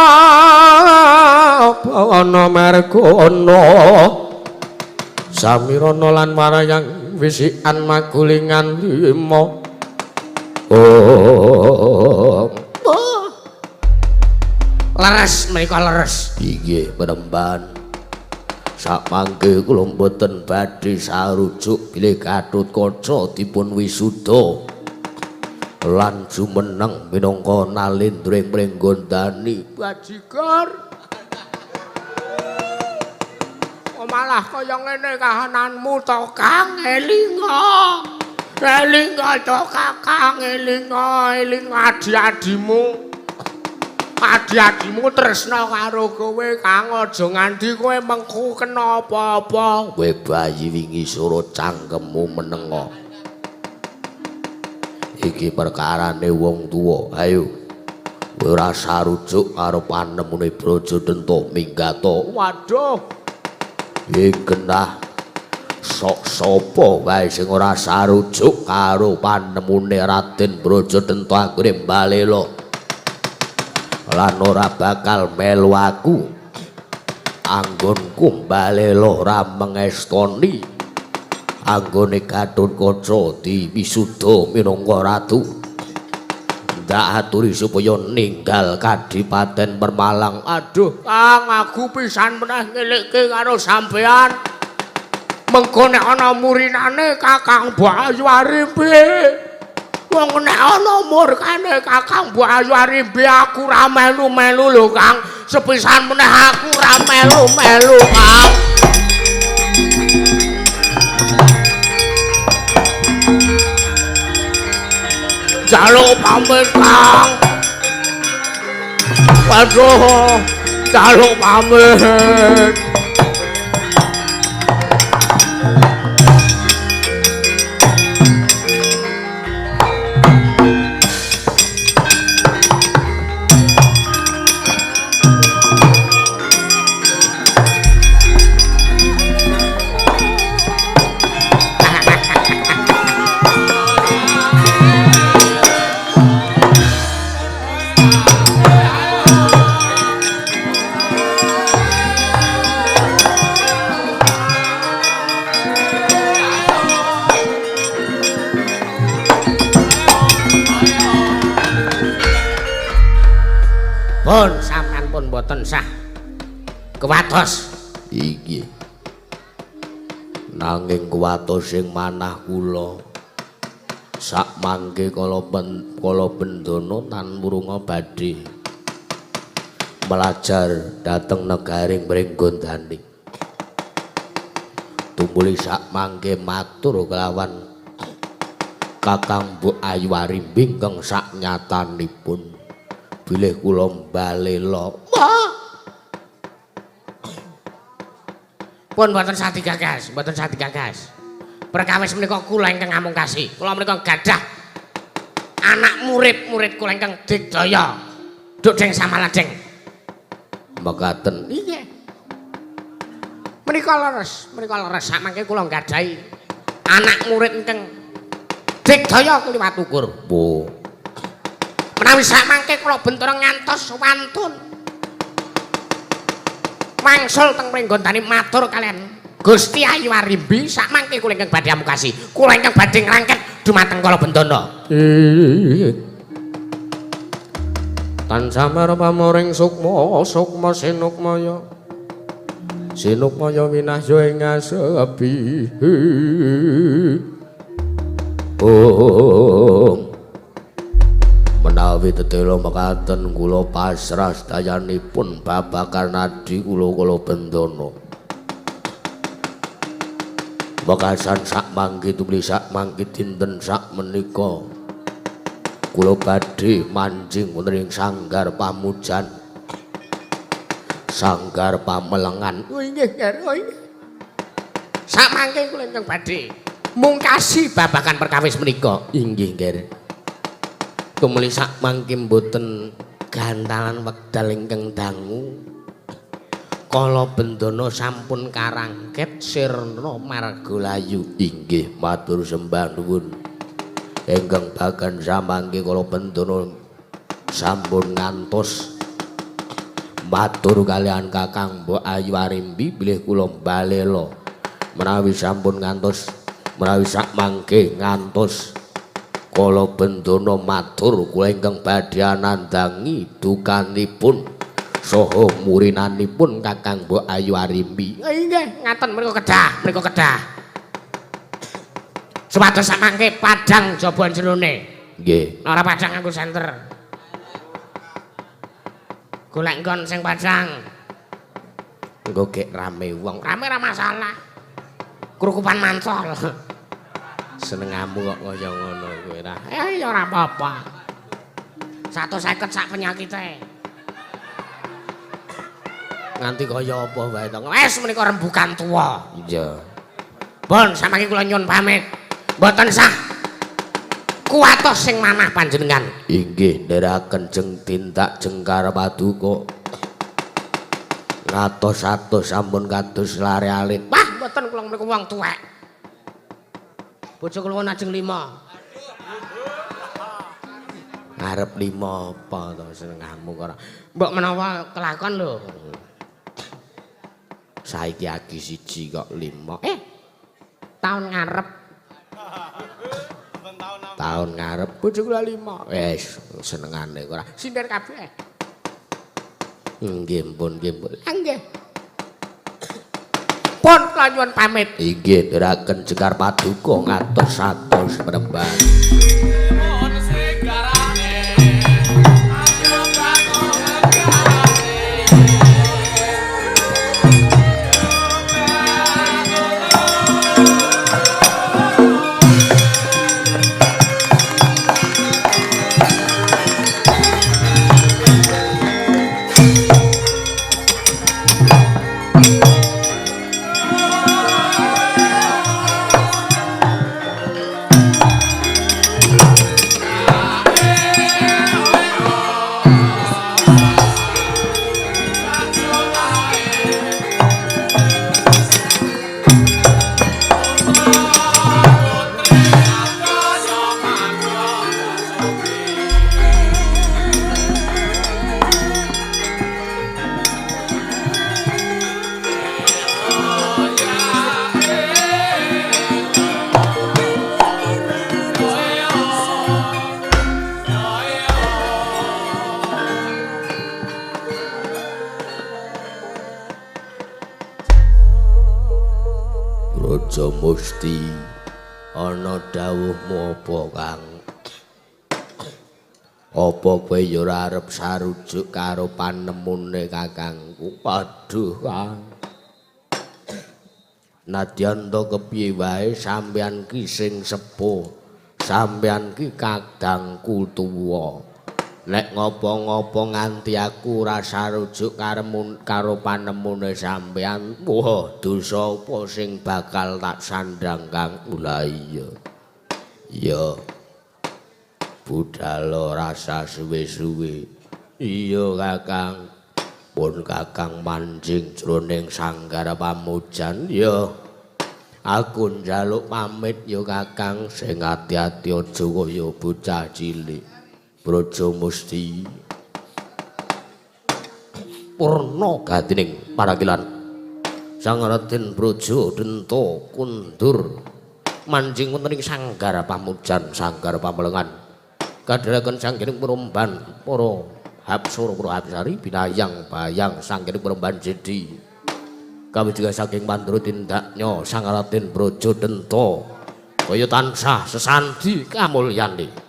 bawana margana samirana lan warayang wisikan magulingan lima. Oh, leres menika leres. Inggih penemban. Samangke kula mboten badhe sarujuk bilih Gatotkaca dipun wisuda lan jumeneng minangka nalendra ing pringgondani. Bajigur, kok malah kaya ngene kahananmu to, Kang? Elinga, elinga to, Kakang, elinga, elinga adi-adimu. Adi-adimu tresna karo kowe, Kang, aja nganti kowe mengku kena apa-apa. Kowe bayi wingi sura cangkemmu menenga. Iki perkarane wong tuwa. Ayo. Kowe ora sarujuk karo panemune Braja Denta minggato. Waduh. Ing genah Sok sapa wae sing ora sarujuk karo panemune Raden Brajadenta anggone mbalela lan ora bakal melu aku. Anggonku mbalela ora mengestoni anggone Gathotkaca diwisuda minangka ratu. Ndak aturi supaya ninggal Kadipaten Permalang. Aduh, Kang, aku pisan meneh ngelikke karo sampean. Mengko nek ana murinane Kakang Mbok Ayu Arimbi. Wong nek ana murkane Kakang Mbok Ayu Arimbi aku ra melu-melu lho, Kang. Sepisan meneh aku ra melu-melu, Kang. Jaluk pamit, Kang. Waduh, jaluk pamit. Pun sampean pun mboten sah kuwatos. Iki nanging kuwatos sing manah kula sak mangke kala bendana tan murunga badhe melajar dhateng negaring Pringgondani. Tumuli sak mangke matur kelawan Kakang Mbok Ayu Arimbi ingkang sak nyatanipun bilih kula mbalela. Pun mboten sah digagas, mboten sah digagas. Perkawis menika kula ingkang ngamungkasi. Kula menika gadah anak murid-murid kula ingkang digdaya. Duk deng samaladeng. Mekaten. Inggih. Menika leres, menika leres samangke kula gadahi anak murid ingkang digdaya kliwat ukur. Po. Menawi samangke kula bentara ngantos wantun wangsul teng Pringgondani matur kalian Gusti Ayu Arimbi samangke kula ingkang badhe amukasi, kula ingkang badhe ngrangket dumateng kala bendana. Tansah pamoring sukma sukma sinukmaya sinukmaya winahya ing asepi. Om menawi tetela mekaten kula pasrah sedayanipun babagan adi kula kala bendana. Wekasan sak mangke tumli sak mangke dinten sak menika kula badhe manjing wonten ing sanggar pamujan, sanggar pamelengan. Oh inggih, oh inggih. Sak mangke kula ingkang badhe mungkasi babagan perkawis menika. Inggih, Nger. Tumuli sak mangke mboten gantalan wekdal ingkang dangu. Kala bendana sampun karangket sirna margalayu. Inggih, matur sembah nuwun. Ingkang bagan samangke kala bendana sampun ngantos matur kalian Kakang Mbok Ayu Arimbi bilih kula mbalela. Menawi sampun ngantos, menawi sak mangke ngantos kala bendana matur kula ingkang badhe anandangi dukanipun saha murinanipun Kakang Mbok Ayu Arimbi. Inggih, ngaten menika kedah, menika kedah. Supados samangke padhang jaba jerone. Nggih. Ora padhang aku senter. Golek nggon sing padhang. Engko gek rame wong. Rame ora masalah. Krukupan mantol. Senengamu kok kaya ngono kowe ra. Ya ora apa-apa. 150 sak penyakite. Nganti kaya apa wae to. Wes menika rembukan tuwa. Iya. Bon, samangke kula nyuwun pamit. Mboten sah kuwatos sing manah panjenengan. Inggih, ndherekaken jeng tindak jengkar paduka. Ngatos-atos sampun kados lare alit. Wah, mboten kula mriku wong tuwek. Bojo kula ajeng 5. Arep 5 apa to senengamu ora? Mbok menawa kelakon lho. Saiki agi 1 kok 5. Taun ngarep. Taun ngarep bojo kula 5. Wis senengane ora. Sindir kabeh. Nggih pun nggih pun. Nggih. Pun kula nyuwun pamit. Inggih ndherekaken jekar paduka ngatos-atos penemban. Musti ana dawuhmu apa Kang? Apa kowe ya ora arep sarujuk karo panemune kakangku? Aduh Kang. Nadyan to kepiye wae sampeyan ki sing sepuh, sampeyan ki kadangku tuwa. Nek ngopo-ngopo nganti aku ora sarujuk karo panemune sampeyan, wah dosa apa sing bakal tak sandhang Kang? Lah iya. Ya. Budal rasa suwe-suwe. Iya Kakang. Pun Kakang manjing jroning sanggar pamujan ya. Aku njaluk pamit ya Kakang, sing ati-ati aja kaya bocah cilik. Braja Musti purna gatining parakilan Sang Raden Braja Denta kundur manjing wonten ing sanggar pamujan sanggar pamelengan kadheraken sanggening peromban para hapsara para hapsari binayang bayang sanggening peromban jedi kawijiga saking mandura tindaknya Sang Raden Braja Denta kaya tansah sesandi kamulyane.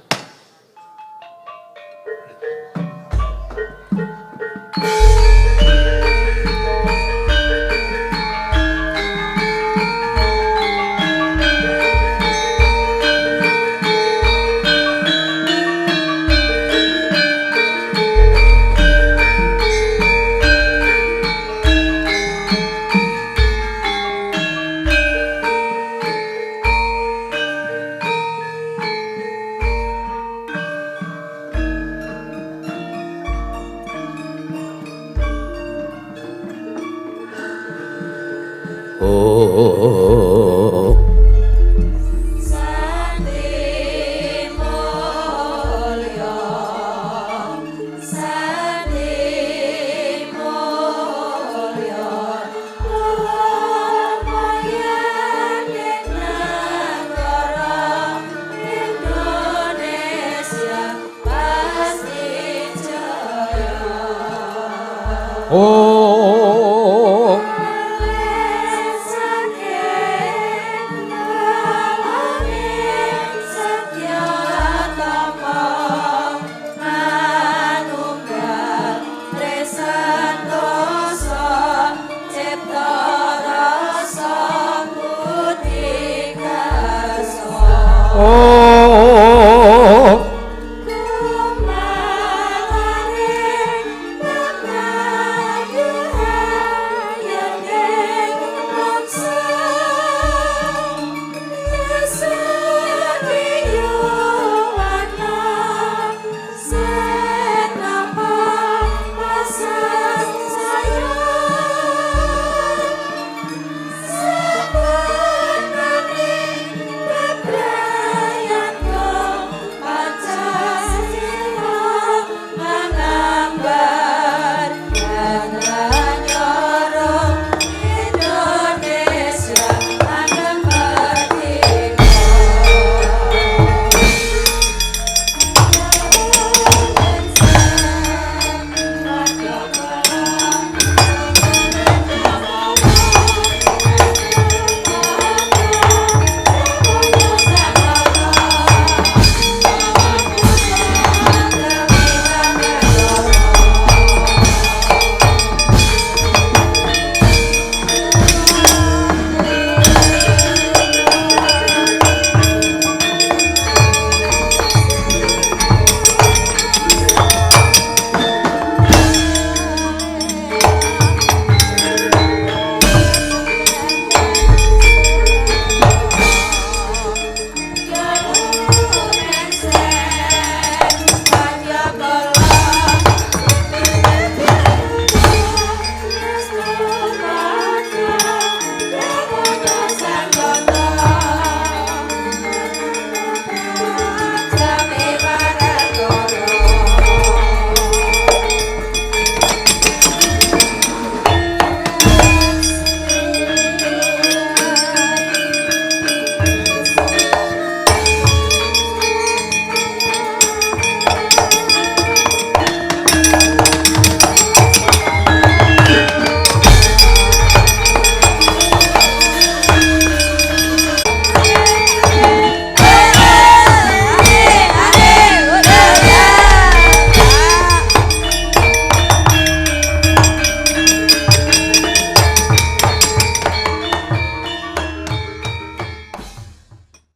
Oh.